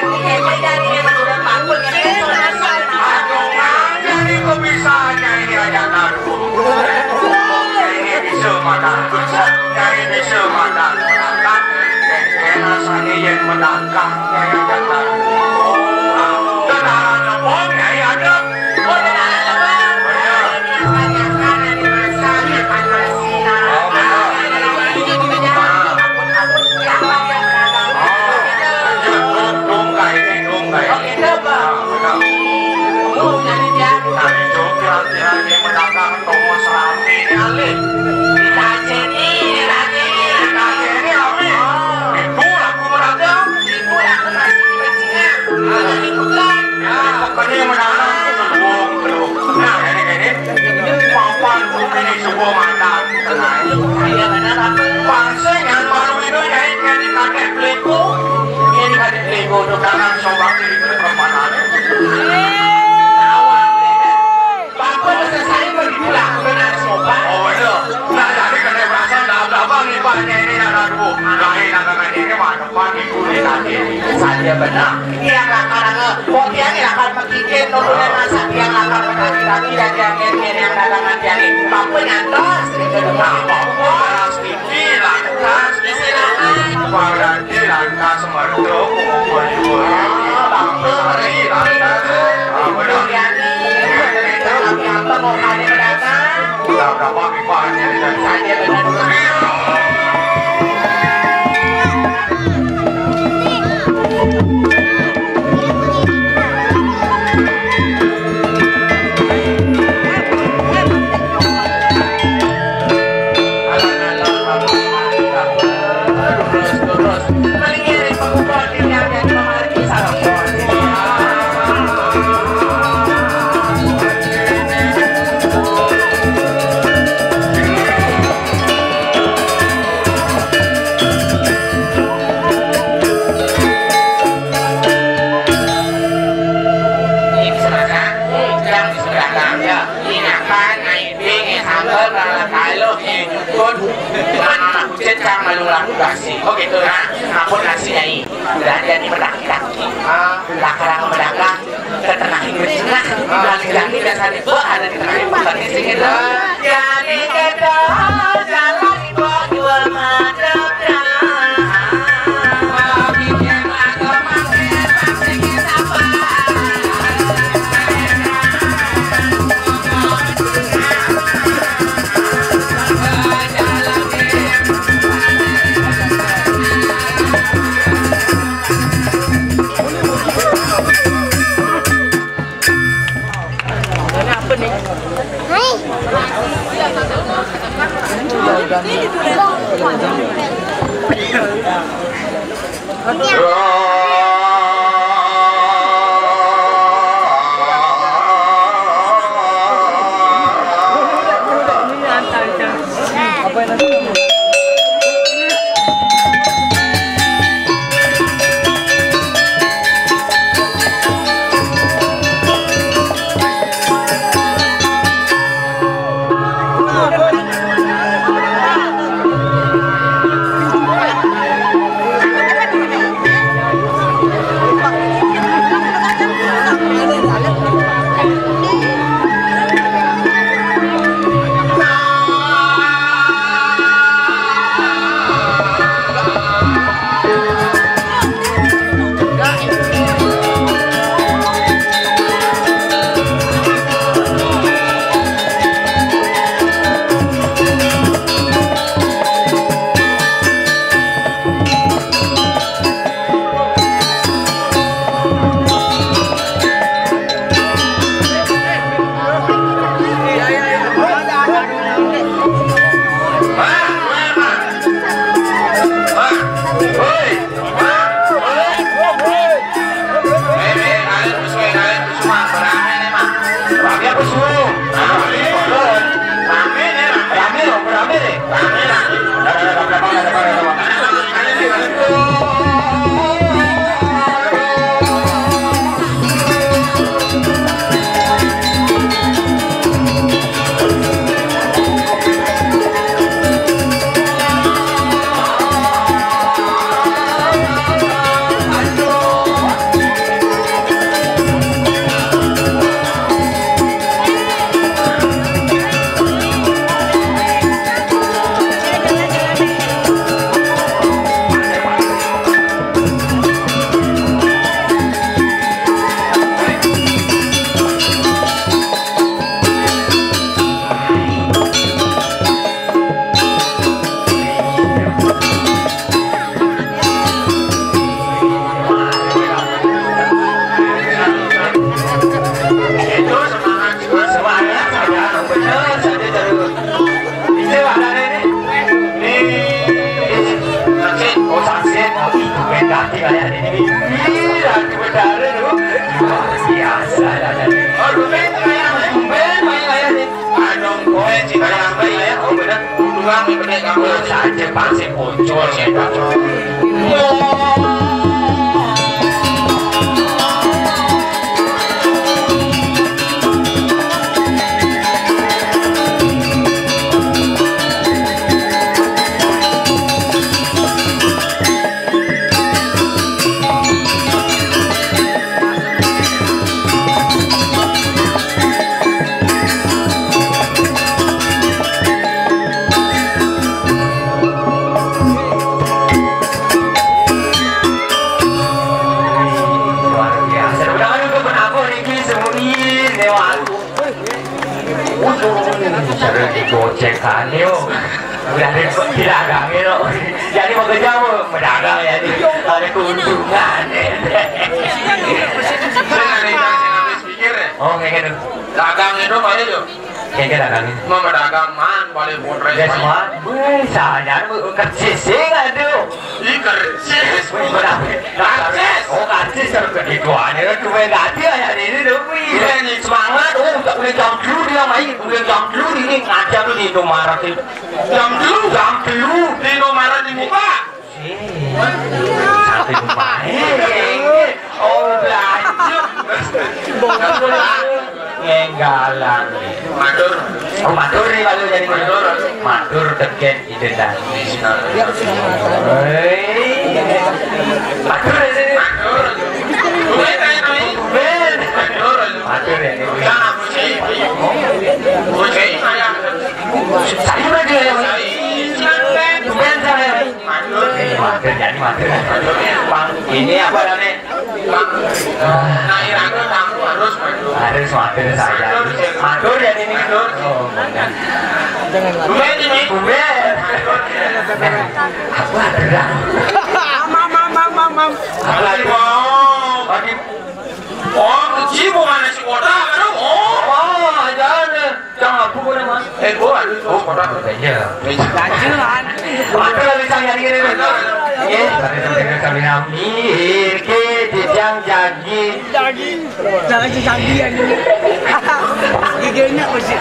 Berarti hebat dari yang menurut Pak Pun. Aduh, jadi kok bisa nyai diajak taruh? Nyai bisa makan, nyai bisa makan menangkap, nyai rasanya yang menangkap, nyai ajak taruh. Tenang, nyai ada. Oh, tenang, nyai ada. Benar. Ini kebanyakan yang dimasak, makan nasi, nah. Oh, benar. Ini kebanyakan. Dongkai, dongkai. Oke, coba. Nah, itu kira-kira dia mendagang tongos rame kali. Kita sini, kita sini, kita sini rame. Itu laku mendagang. Itu laku masih kecil. Ada di tukang. Ya, pokoknya mendagang itu belum, belum. Nah, ini, ini. Papan ini sebuah mata. Iya, benar, Pak. Bangsa yang baru itu nyai jadi kakek peliku. Ini kakek peliku tuh, karena sobat ini berpapanan. Bapak selesai begitu lah, benar sobat. Oh, itu. Nah, jadi kena perasaan dah abang nih, Pak, ini ada dua. Lain agak ini mah. Pagi kulit hati. Saja benar. Tiang lakar, eh, kok tiang lakar mekikin, nurunnya masa tiang lakar laki-laki dan yang yang yang dagangan tiang ini. Bapak nyantos, gitu. Nah, bapak Rastiti lantas. Istirahat. Bapak Rastiti lantas, merdu, kumpul juga. Ah, bapak Rastiti lantas. Ah, benar. Yang ini, yang ini, yang ini. Laku dasi. Oh gitu. Nah, ampun dasi, Nyai. Udah jadi pedagang. Ah, lah, karang pedagang. Ke tengah Inggris Tengah. Nah, jadi biasanya, wah, ada di tengah, bukan di sini, tuh. Jadi, itu jalan dibawa jual madam. Biasa dah tadi. Aduh, Ben, kayak Ben, main kayak nih. Aduh, kowe cik kayak apa ya? Oh, bener. Unduang nih, bener kamu. Saja pasti bocor, saya bocor. Luar biasa. Udah kan udah penakut Ricky semuin dewa aku. Udah, seru digocek kali, oh. Udah ada tidak dagang lo. Jadi mau kerja mau pedagang ya nih. Ada keuntungan. Pikir ya. Oh, kayak gitu. Dagang itu apa aja tuh? Kayak gitu dagang. Mau pedagang man, balik modal. Yes, man. Wih, saya kersis sih, aduh. Ih, kersis. Wih, berapa? Karcis. Oh, karcis, terus itu aja kan cuma ganti aja ini dong, wih. Iya, nih, semangat. Oh, udah, udah jam dulu dia main, udah jam dulu ini ngajar tuh di Indomaret itu. Jam dulu? Jam dulu. Di Indomaret dibuka. Sih. Satu rumah. Eh, oh, belanja. Ngenggalan. Matur. Oh, matur nih kalau jadi matur. Matur teken ide dan. Hei. Matur ya sini. Matur. Tumben, tumben. Matur. Matur ya. Saya lagi ya. Tumben saya. Matur. Matur jadi matur. Bang, ini apa namanya? Nah, irama tamu harus matur. Harus matur saja. Matur ya ini. Oh, benar. Tumben ini. Tumben. Aku ada. Mam, mam, mam, mam, mam. Apa lagi? Lagi. Oh, kecil bukan nasi kotak, aduh. Oh, oh, jangan. Jangan apa namanya? Eh, gua ada. Oh, kotak. Iya. Ada lagi saya ini. Iya. Kami hampir ke jejang jagi. Jagi. Jangan jejang dia ini. Giginya masih.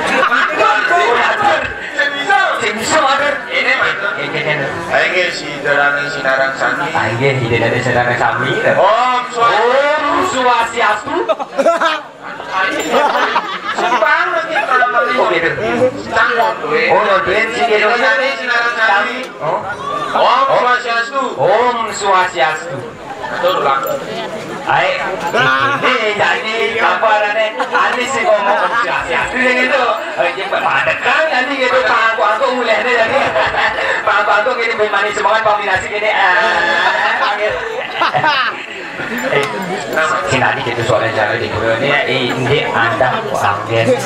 Sing bisa. Sing bisa, Mak. Ini, Mak. Ini, ini. Ayo, si Darani Sinarang Sami. Ayo, si Darani Sinarang Sami. Om Swastiastu. Om Swastiastu. Simpang lagi kalau mau. Oh, gitu. Tang mau duit. Oh, mau duit si Darani Sinarang Sami. Oh. Om Swastiastu. Om Swastiastu. Betul, Bang. Ai, ini jadi apa nih? Ani sih ngomong siap-siap. Ini gitu. Eh, pada kan ani gitu, pangku-pangku mulai deh jadi. Pangku-pangku gini, manis semangat kombinasi gini. Ah, panggil. Eh, sing tadi gitu soalnya jalan di guru ini, eh, ini ada panggil.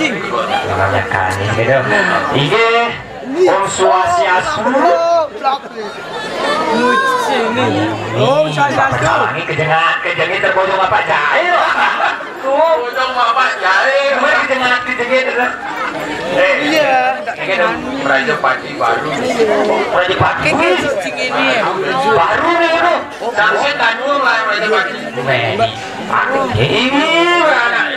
Namanya Kani gitu. Ini Om Swastiastu. Om Swastiastu. Ini kejengat, kejengat terbojong apa jahil? Tuh. Bojong apa jahil? Gue kejengat, kejengat terus. Eh, iya. Ini kan Raja Pati baru. Raja Pati. Baru nih, bro. Saksi tanggung lah Raja Pati. Meni. Ini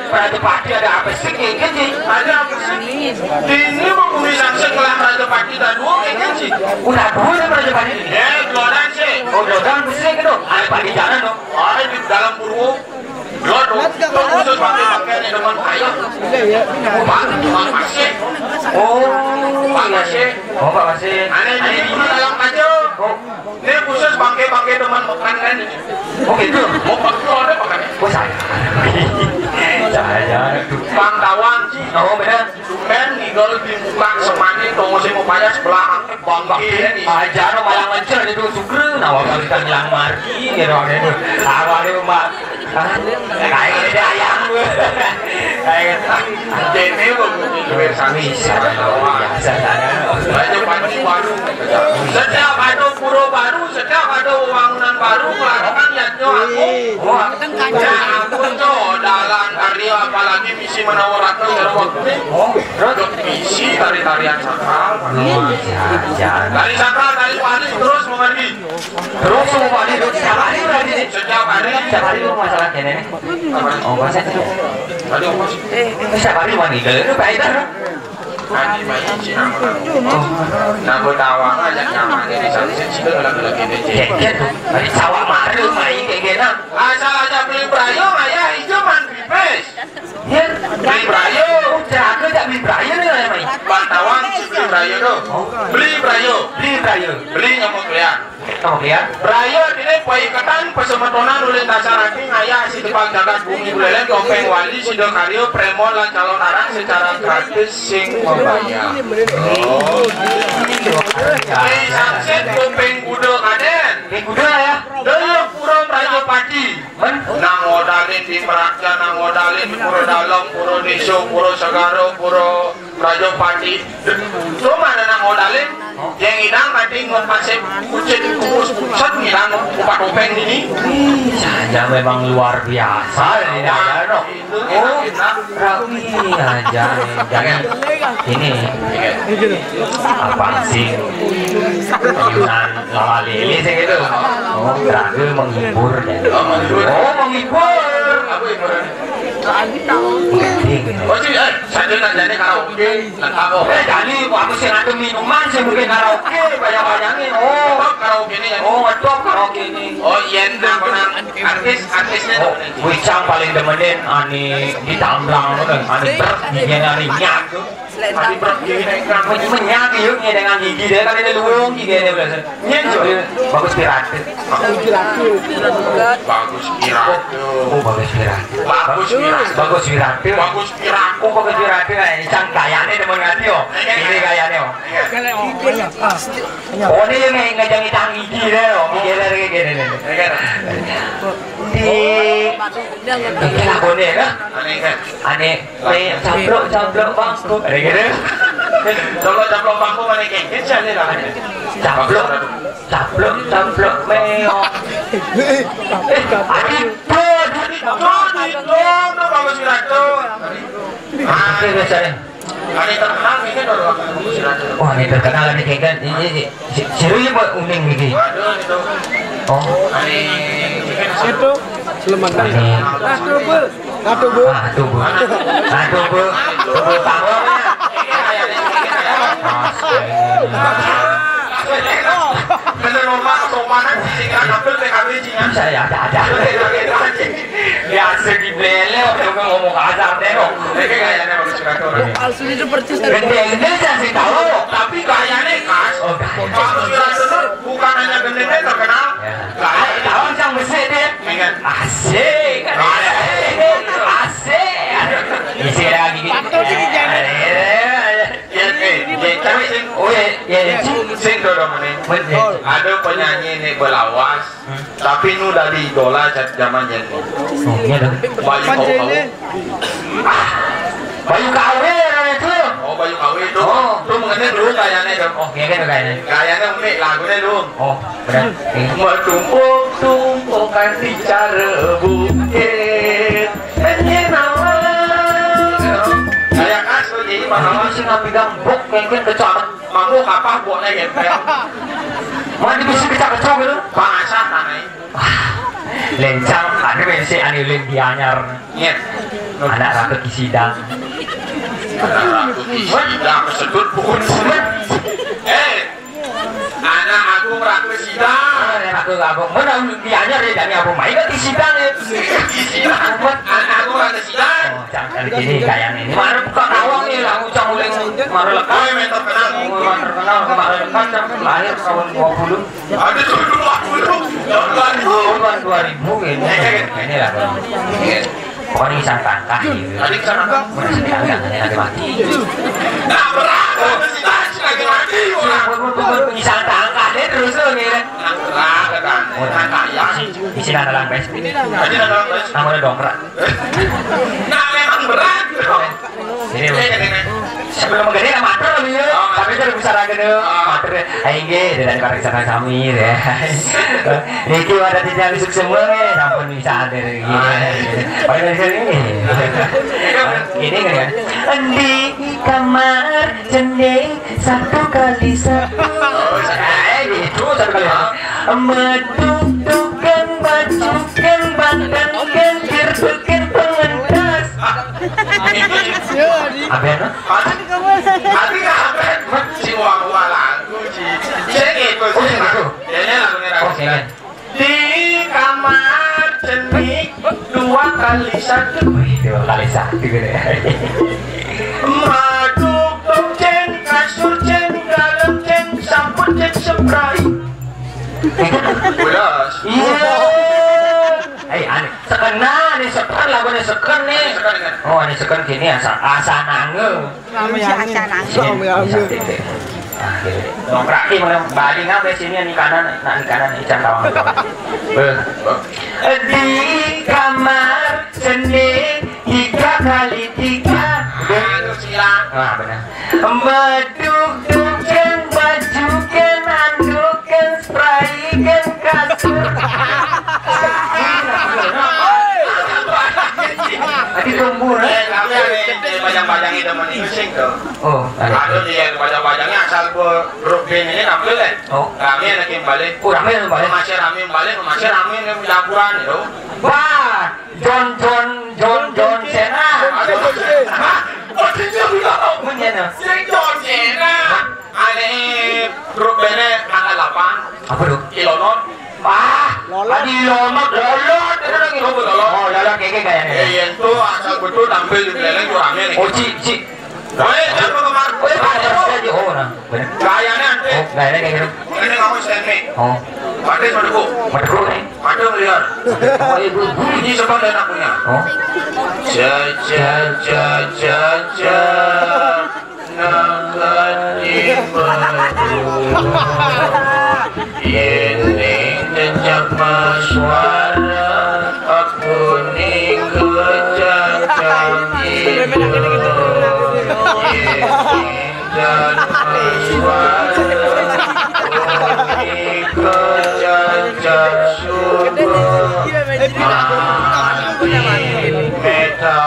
Raja Pati ada apa sih, kayak gitu? Ada apa sih? Ini mau bumi saksi kelah Raja Pati dan dua, kayak gitu. Udah dua nih Raja Pati. Ya, dua orang sih. Oh, dua orang sih gitu. Ada Pati jalan dong. Ada di dalam Purwo. Dua dong. Khusus pakai pakaian yang demen ayam. Pak, Pak Masih. Oh, Pak Masih. Oh, Pak Masih. Aneh, ini dalam aja. Oh. Ini khusus bangke-bangke teman makan kan. Oh, gitu. Mau pakai ada makan. Oh, saya. Saya. Bang Tawang sih. Oh, benar. Tumben ngidol di muka semani tunggu sing upaya sebelah bangke ini. Aja no malah ngecer itu sugre. Nah, waktu kita ngilang margi gitu, gitu. Apa nih, Mbak? Kayak gede ayam gue. Kayak dene wong kuwi luwih sami. Bisa, bisa, bisa. Banyak padi baru. Setiap ada pura baru, setiap ada bangunan baru, melakukan yadnya aku. Wah, ya aku tuh dalam karya, apalagi misi menawa ratu dalam waktu ini. Oh, terus? Untuk misi tari-tarian sakral. Oh, ya, ya. Tari sakral, tari wali, terus mengerti. Terus semua ini terus setiap hari berarti nih. Setiap hari. Setiap hari lu masalah kene nih. Apa? Oh, masa itu. Aduh, Mas. Eh, setiap hari mandi dulu itu baik dah. Nanti main si aman. Oh. Nah, gue tawang aja nyaman jadi saksi situ kalau kalau gini. Jadi sawah maru main kayak gini. Asal aja beli brayong aja hijau man pipis. Ya, beli brayong. Jago tak beli brayong nih, main. Bang tawang si beli brayong tuh. Beli brayong. Beli brayong. Beli nyamuk ya. Kemudian, braya dene paiketan pasemetonan ulin dasar ati ngayah sida pang jagat bumi buleleng topeng wali sida karya premon lan calon arang secara gratis sing membayar. Oh. Sing sangsit kuping kuda kaden. Kuping kuda ya. Daya pura Prajapati. Men? Nang ngodalin di Merakja, nang ngodalin di Pura Dalem, Pura Desa, Pura Segara, Pura Raja Pati. Cuma ada nang modalin, yang idang tadi ngopase kucit kukus pusat ngidang opat topeng ini. Wih, saja memang luar biasa ini, ya, no. Oh, rapi aja nih. Jadi ini apa sih? Yunan lala lele sih gitu. Oh, ragu menghibur. Oh, menghibur. Oh, menghibur. Apa hiburan? Menggending. Oh, sih, eh, saya nanya karaoke. Nah, apa? Eh, jadi aku sih ada minuman sih mungkin karaoke banyak-banyaknya. Oh, karaoke ini ya. Oh, ngedop karaoke ini. Oh, iya, nah, menang artis, Oh, wicang paling demenin ane ditamblang ngono, ane brek, gigine ane nyak. Ane brek, gigine nyak. Menyak yo, dengan gigi dia kan ada luwung gigine biasa. Nyen, Jo. Bagus Pirate. Bagus Pirate. Oh, Bagus Pirate. Bagus Pirate. Bagus Pirate. Bagus Pirate. Oh, Bagus Pirate. Nah, ini cang gayane demen ati yo. Ini gayane yo. Oh, ini yang nge-, ngejang itang gigi deh, oh. Mikir dari gini nih. Di, ini lakone, kan? Ane, ane, caplok, caplok bangku. Ada gitu. Caplok, caplok bangku mana, Keng? Kecil nih lah. Caplok, caplok, caplok, meo. Eh, adi, tuh, adi, tuh, adi, tuh, tuh, bagus banget tuh. Ah, ini biasanya. Ane terkenal nih kan, bagus banget tuh. Wah, ini terkenal nih, kan? Ini, ini, si, seru ya, Pak, uning gitu. Waduh, itu. Oh. Ane, itu. Selamat. Ane. Aduh, Bu. Aduh, Bu. Aduh, Bu. Aduh, Bu. Tunggu, tunggu. Bener, normal, sopanan, sing tampil P K B, Cina. Bisa ya, ada, ada. Biasa di bele, waktu ngomong kasar deh, kok. Ini kayaknya bagus juga tuh. Asli seperti itu. Gendeng-gendeng saya sih tahu, tapi gayanya khas. Oh, gaya. Bagus juga tuh, bukan hanya gendengnya terkenal. Ya. Gaya. Tahu yang besar deh. Iya. Asik. Asik. Asik. Isi lagi. Pantau dikit, jangan. Iya, iya. Ya, eh, ya, tapi sing, oh, ya, ya, ya, sing, sing dulu, Mane. Ada penyanyi ini belawas, tapi nu dari idola ja-, zaman yen. Oh, iya dong. Bayu Kawe. Ah, Bayu Kawe ya, itu. Oh, Bayu Kawe itu. Oh. Itu mengenai dulu gayanya, dong. Oh, iya kan gayanya. Gayanya unik, lagunya dulu. Oh, benar. Iya. Metumpuk-tumpukan di cara bukit. Penyenawan. Saya kasih, jadi, Pak Kawan. Ini sih ngambil gambok, kayak kecak. Manguk apa buatnya gempel? Mau dibisi kecak-kecok gitu? Bahasa tanah. Wah, lencang, ada besi anu lem dianyar. Iya. Anak ratu kisidang. Anak ratu kisidang, sedut pun sedut. Eh, anak aku ratu sidang. Anak aku apa? Mana dianyar ya, dari apa main ke kisidang ya? Kisidang. Anak aku ratu sidang. Oh, jangan gini kayak ini. Mana buka kawang nih, lah, ucap uling, mana lekas. Oh, yang terkenal. Oh, yang terkenal, kemarin kan lahir tahun dua puluh. Ada tuh dua puluh. Tahun dua ribu. Tahun dua ribu ini. Ini lah, Bang. Pokoknya bisa tangkah gitu. Ada bisa tangkah. Udah bisa tangkah, nanti mati. Nah, berat. Bisa tangkah deh terus tuh, gitu. Nah, berat, kan. Tangkah ya. Isi nana lang, guys. Ada nana lang, guys. Namanya dongkrak. Nah, memang berat. Ini, sebelum gede kan matur lho, ya. Oh, tapi sudah bisa lagi dulu. Oh. Matur, ayo nggih, dan para kesana kami, ya. Niki wadah tidak masuk semua, ya. Sampun bisa hadir, gitu. Oh, iya. Paling dari sini. Ini kan, ya. Di kamar jendela satu kali satu. Oh, saya, eh, gitu, satu kali satu. Meduk-dukan, bajukan, bandankan, dirdukan, pengentas. Apa ya, no? Hati nggak apa? Si wong lagu, si. Saya gitu, oh, saya gitu. Jadi lagunya. Oh, lagu saya. Di kamar cenik dua kali satu. Wih, dua kali satu gitu ya. Maduk dong, Cen, kasur, Cen, garam, Cen, sampun, Cen, spray. Belas. Iya. Eh, aneh. Sekena nih, seken, lagunya seken nih. Seken, kan? Oh, ini seken gini, asa, asa nanggung. Rame-rame. Rame-rame. Nah, gitu. Nongkraki mana bali ngapa sini, nih kanan, nah, nih kanan, nih, ican tawang. Eh. Di kamar seni tiga kali tiga. Anu, silang. Ah, benar. Beduk dukan, bajukan, andukan, sprayikan, kasur. Tadi gembur, eh? Eh, tapi ada yang bajang-bajang itu mending sing tuh. Oh, ada. Ada dia yang bajang-bajangnya asal gua grup band ini nampil, eh. Oh. Rame anak yang balik. Oh, rame yang balik. Masih rame yang balik, masih rame yang laporan itu. Wah, John, John, John, John Cena. Aduh, John Cena. Hah? Oh, dia bilang. Punya, nah. Si John Cena. Ane grup bandnya tanggal delapan. Apa tuh? Ilonot. Ah, Lolot. Adi Lolot, Lolot, itu lagi Oh, lala keke gayane. Iya, itu asal betul tampil di Buleleng tuh rame nih. Oh, Ci, Ci. Woi, jangan mau kemar. Woi, ada saja orang. Bener. Gayane ante. Oh, gayane kayak gitu. Ini kamu stand nih. Oh. Pada medeku. Medeku nih. Pada melihat. Oh, ibu. Bunyi sebab dan akunya. Oh. Ja, ja, ja, ja, ja. Nakati baru. Yen ning jejak mas suara, aku ning kejak ibu. Yen ning jejak mas suara, aku ning kejak subuh. Mati meta.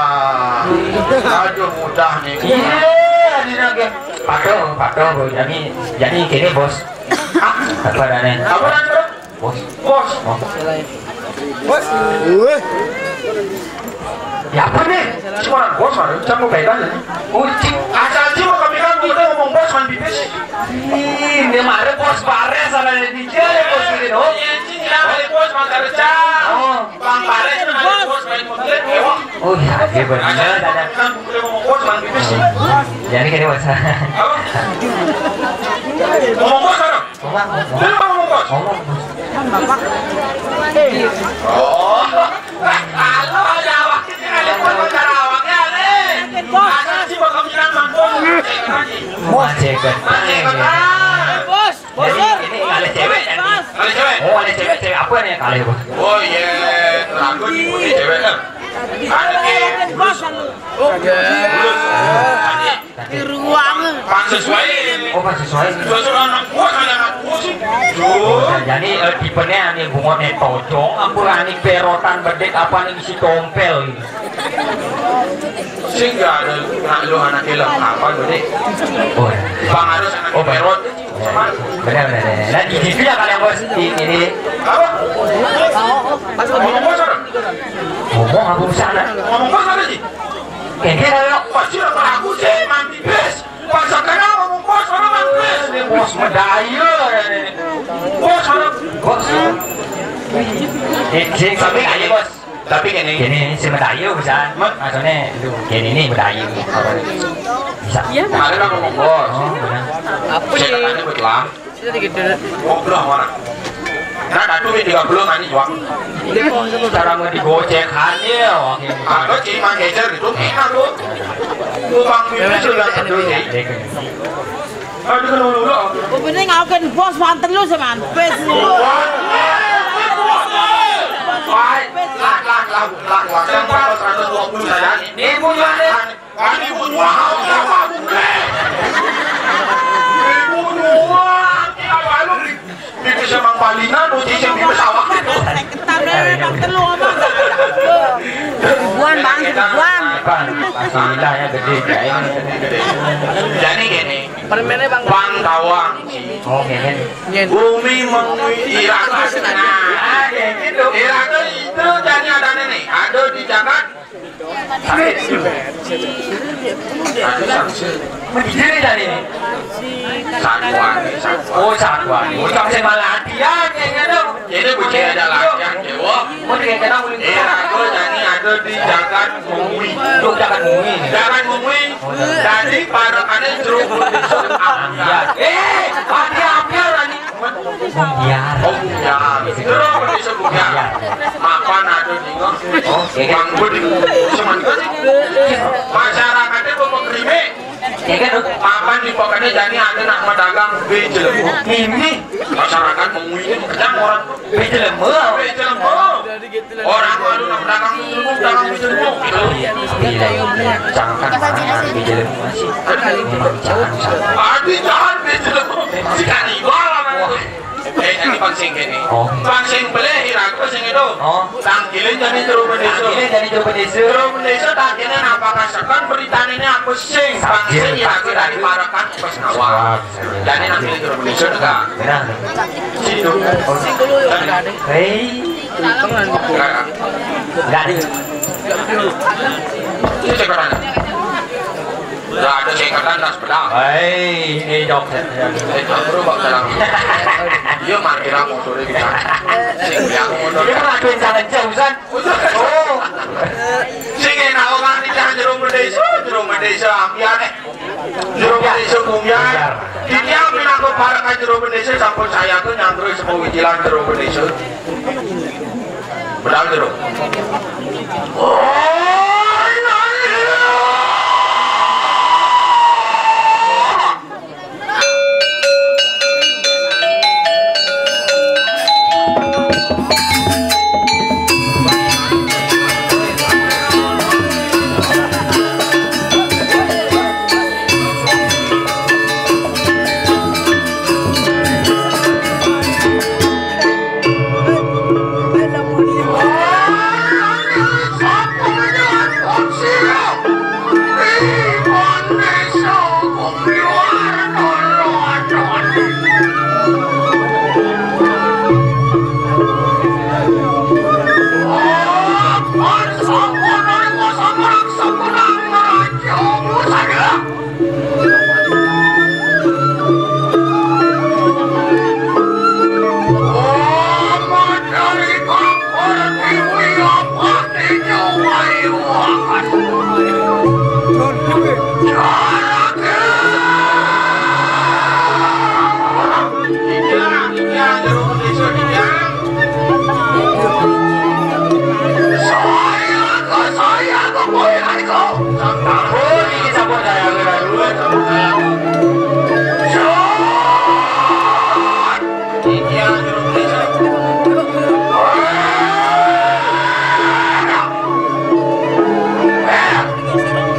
Aduh, mudah nih. Iya, ini lagi. Patuh, patuh, Bu. Jadi, jadi gini, Bos. Apa adanya? Apa adanya, Bro? Bos. Bos. Oh. Bos. Weh. Ya apa nih? Cuma orang bos, mana? Cuma beda nih. Ucing. Asal sih mau kami kan, kita ngomong bos, man, pipis. Ih, dia marah bos, bares, salah dia, dia, bos, gini, dong. Iya, anjing, ya, ada bos, man, kerja. Oh. Bang Bares itu ada bos main mobil, mewah. Oh iya, iya benar. Ada kan buku yang ngomong bos, man, pipis sih. Jadi gini, Bos. Apa? Ngomong bos, mana? Ngomong, ngomong. Dia ngomong bos. Ngomong, Bos. Oh. Kalau ada awak, kita ada bos, pacar awaknya, Ale. Ada sih, bakal bilang, man, bos. Bos. Bos. Bos. Jadi, ini kalih cewek, kan? Kalih cewek? Oh, kalih cewek, cewek apa nih kalih, Bos? Oh, iya, lagu di punya cewek, kan? Ada nih. Bos, anu. Oke. Terus, tadi. Di ruang. Pas sesuai. Oh, pas sesuai. Sesuai anak gua, ada anak gua sih. Oh, jadi, eh, tipenya ane bungone tojong, ampun, ane perotan bedek apa nih isi tompel gitu. Sing gak ada nak lu anak film apa gede? Oh, iya. Bang harus anak perot. Benar, benar, benar. Nah, di situ ya kalian, Bos. Di sini. Apa? Ngomong bos, orang. Ngomong apa sana? Ngomong bos, ada sih. Kayak gitu, ayo. Pasti orang aku sih, mandi bes. Pas sekarang ngomong bos, orang mandi bes. Ini bos medaya, ini. Bos, orang. Bos. Eh, sing, sampai aja, Bos. Tapi kene. Kene si Medayu bisa. Maksudnya itu kene ini Medayu. Bisa. Iya. Kemarin aku ngomong bos. Oh, benar. Apa sih? Saya katanya betulan. Sudah gitu. Ngobrol orang. Nah, satu tiga puluh kan jual. Cara mau digocek aja, oke. Aku cuma geser itu enak tuh. Tukang bibir sudah peduli. Aduh, kena dulu. Bos, mantan lu sama. Pes. Wah, lah, lah, lah, lah, lah. Yang empat ratus dua puluh saja. Ini punya nih. Ini punya apa, Bu? Ini punya. Kita baru di, di Semang Palinan, uji sing di pesawat itu. Ketan, mantan lu apa? Seribuan, Bang, seribuan. Bang, pasti lah ya gede, ya, ini. Jadi gini, Permennya, Bang. Bang Tawang. Oh, ngen. Ngen. Bumi mengui Irak. Nah, kayak gitu. Irak itu jadi ada nih, ada di Jakarta. Mendidih nih tadi nih. Satuan, satuan. Oh, satuan. Oh, jangan saya malah latihan, kayak gitu. Jadi, gue ada latihan, cewek. Mau kayak kenal, Irak itu jadi ada di Jakarta Mengui. Yuk, Jakarta Mengui. Jakarta Mengui. Tadi parekannya jeruk putih. Iya. Eh, hati ambil tadi. Bumbiar. Oh, Bumbiar. Jeruk putih Bumbiar. Bumbiar. Mapan ada di ngok. Oh, iya. Bang Budi. Cuman itu sih. Masyarakatnya mau mengkritik. Iya kan, Dok? Mapan di pokoknya jadi ada nak pedagang di Cilegon. Ini. Masyarakat Mengui ini pedagang orang. Bejelemeun. Bejelemeun. Orang anu nak dagang ilmu, dagang ilmu. Iya, iya. Jangan kan mana bejelemeun masih. Memang jangan, jangan. Adi jangan bejelemeun. Si kanibal namanya itu. Eh, ini pangsing kene. Oh. Pangsing peleh, iraku sing itu. Oh. Tangkilin jadi jero bendesa. Tangkilin jadi jero bendesa. Jero bendesa tangkilin apa kasekan beritane ini apa sing. Pangsing iraku dari parekan pas ngawal. Jadi nang di Indonesia juga. Benar. Situ. Hei. Enggak ada. Itu cek orang. Enggak ada cek orang, tas pedang. Hei, ini dok. Eh, tak perlu, Pak, dalam. Dia markir motor itu kan. Sing bilang motor. Dia ngelakuin salah jauh, San. Sampiyan jero bendesa kumpiyan. Titiang pinaka parek ka jero bendesa sampun sayaga nyanggra sepa wijilan jero bendesa. Medal jero. Oh,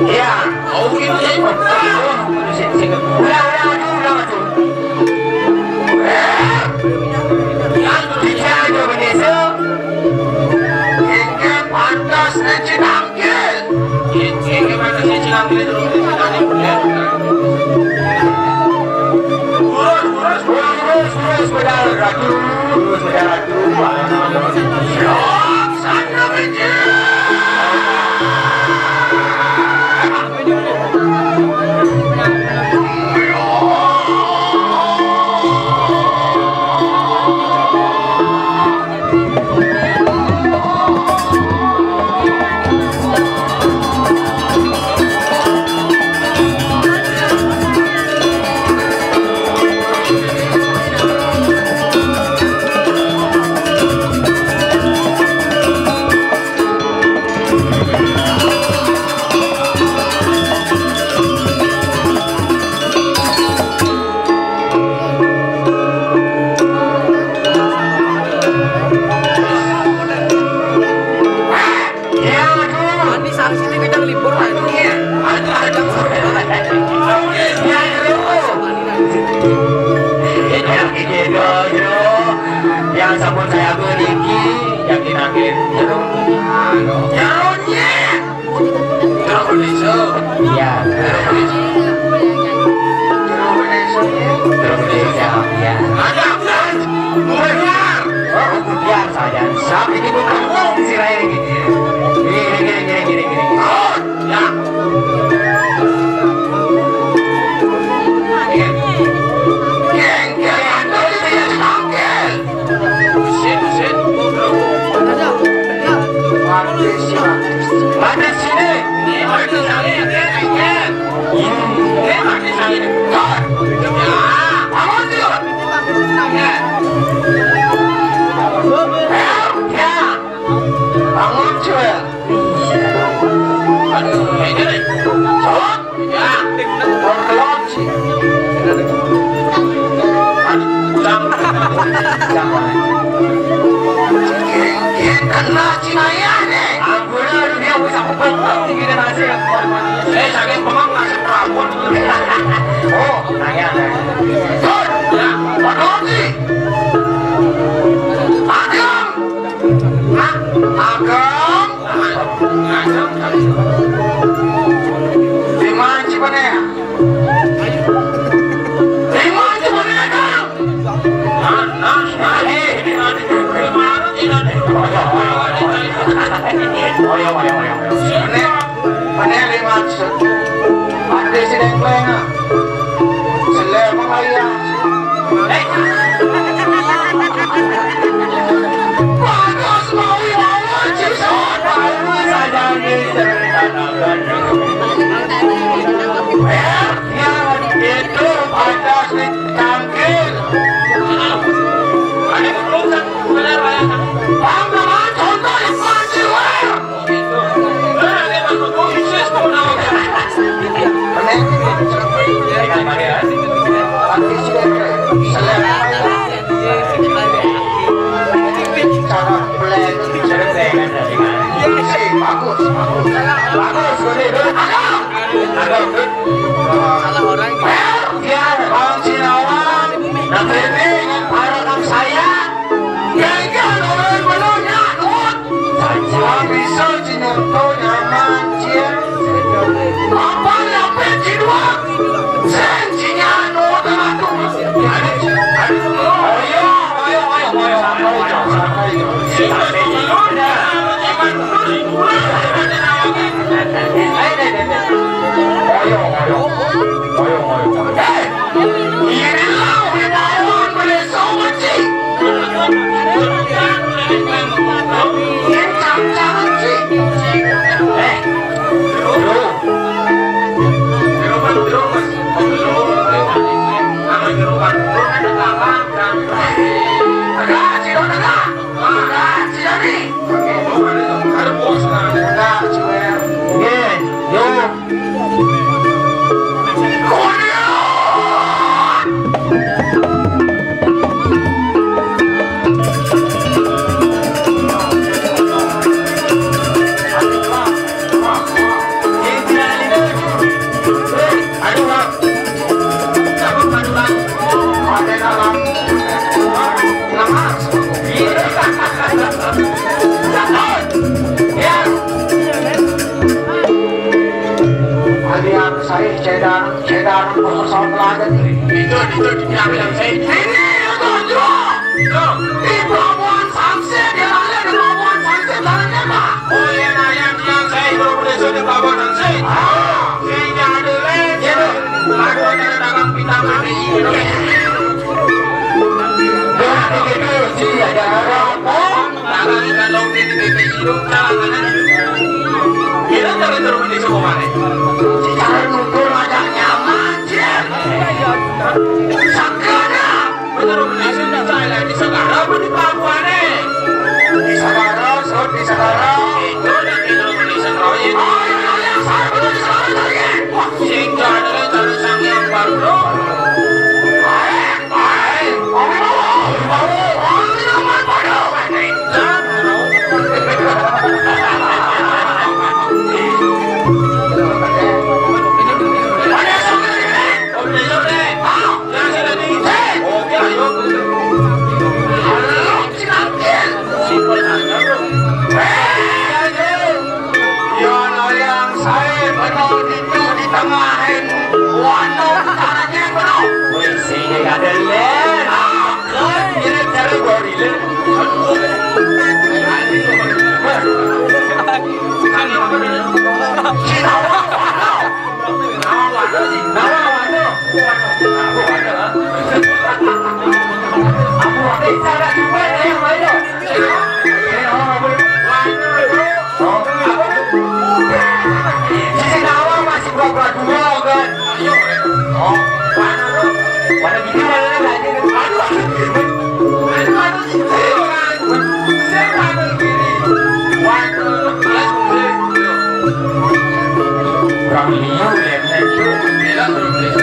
Iya. Oh, gitu ya. Udah, udah, maju, udah, maju. Yang bisa aja bendesa. Ini pantas Citangkil. Ini pantas Citangkil itu. Lurus, lurus, lurus, lurus, lurus, pedal ratu, lurus, pedal ratu. Siap, sana, Biji. Iya, aduh. Mandi sari sini kejang libur lah itu. Iya, aduh, aduh. Iya, aduh. Iya, iya, iya, iya. Yang sampun saya beli, yang dinakin jeruk. Jeruknya. Jeruk benisuk. Iya. Jeruk benisuk. Jeruk benisuk, iya. Ada, Bang. Biar. Oh, biar saja. Sampai kita tanggung si Rai ini. Gini, gini, gini, gini, gini. Oh, ya. Geng, geng, ada di sini, tangkil. Buset, buset. Mati sini. Ini mati sini, ini, ini. Ini mati sini. Tuh. Ya, bangun, tuh. Ya. Ya. Bangun, Cul. Aduh, ini, nih. Tuh. Ya, kena Cinaya nih. Ampun, aduh, dia bisa pukul. Ini nasi. Eh, sakit pemang, nasi perabot. Oh, nanya, nanya. Tuh, ya, Pak Rogi. Agam. Hah? Agam. Di mana sih, mana ya? Di mana sih, mana ya, Agam? Nah, nah, nah, eh, di mana? Di mana sih, mana? Oh, ya, oh, ya, oh, ya. Mana? Mana lima ratus? Ada si Dengkleng, ah. Selera apa ya? Eh. Bagus, mau ya, mau, Cison. Bagus, aja, nih. Persoalan pelajar. Itu, itu dibilang yang saya. Ini itu, itu. Itu. Di pelabuhan Samsir, dia lari di pelabuhan Samsir, jalan nembak. Oh, iya, nah, yang, yang saya itu, udah di pelabuhan Samsir. Ah. Saya jadi, iya, tuh. Aku ada dagang pindang hari ini. Berarti gitu, sih, ada orang. Tangan kalau ini bibir hidup, tangan. Kita cari terus di semua mana? Cara nunggu ada nyaman, Cil. Sakana. Betul, di sini saya di Segara apa di pelabuhan, eh? Di Segara, Sud, di Segara. Itu udah tidur di Segara, ya. Oh, iya, iya, iya, saya betul di Segara, saya. Wah, sehingga ada cara sang yang baru. Yo, no, yang saya betul itu di tengahin. Waduh, caranya betul. Wih, sini ada len. Kan mirip cara gorila. Sinawa, waduh. Sinawa, waduh. Waduh, waduh. Aku bisa juga ya, waduh. Sisi Nawang masih pura-pura dua, kan? Oh, mana lu? Mana gini, mana lagi? Aduh, aduh, aduh, aduh, gini, orang. Saya mana gini? Waduh, kelas gue. Orang liu, ya, itu. Bilang belum bisa.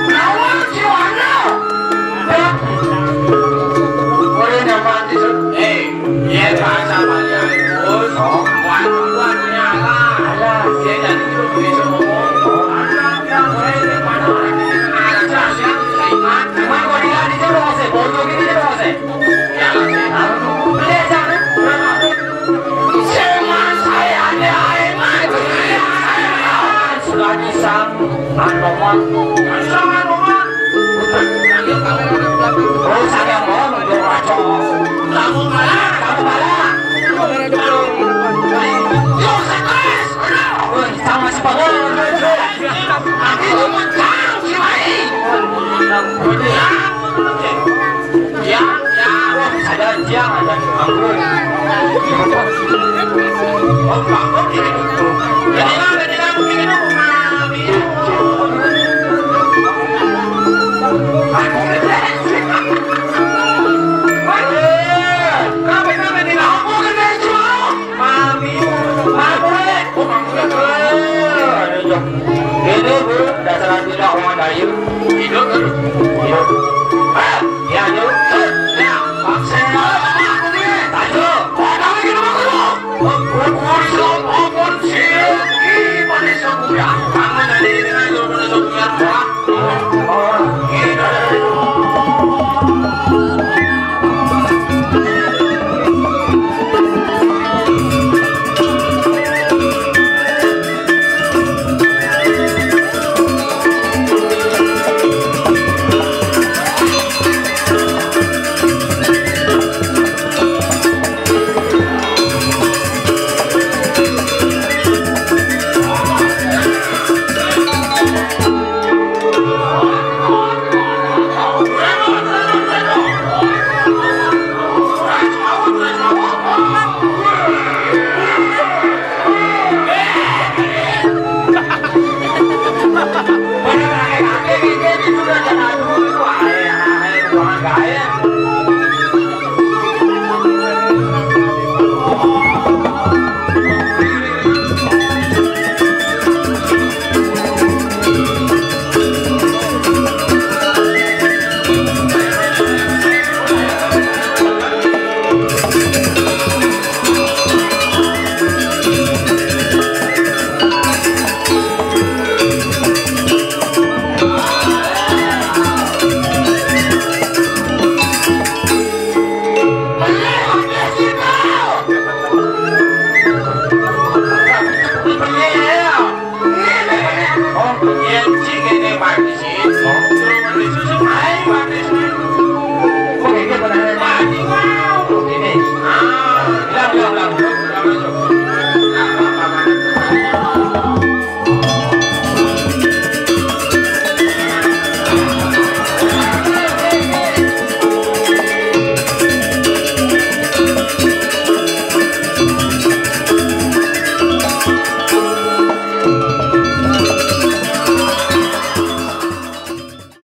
Nawang, si Wana. Dah. Udah nyaman, Sus. Eh, iya, bahasa Bali halus. Oh. Wan, wan, nyala. Alah. Iya, jadi itu bisa ngomong. Oh. Alah, ya, boleh, di mana orang ini? Alah, saya, saya, saya, cuman kalau dia di sini, Bos, eh, bocor gitu, dia, Bos, eh. Ya, lah, saya. Aduh, beli aja. Cuman saya ada air mati. Sudah disang. Anu, Wan. Anu, Wan. Oh, saya mau, dia kacau. Kamu malah, kamu malah. Yo, stres. Woi, sama si Bawang. Nanti lu mau tahu si Mai. Ya, ya. Wah, ada dia, ada anggur. Oh, Pak, kok gini? Jadi, lah, jadi, lah, begini, dong.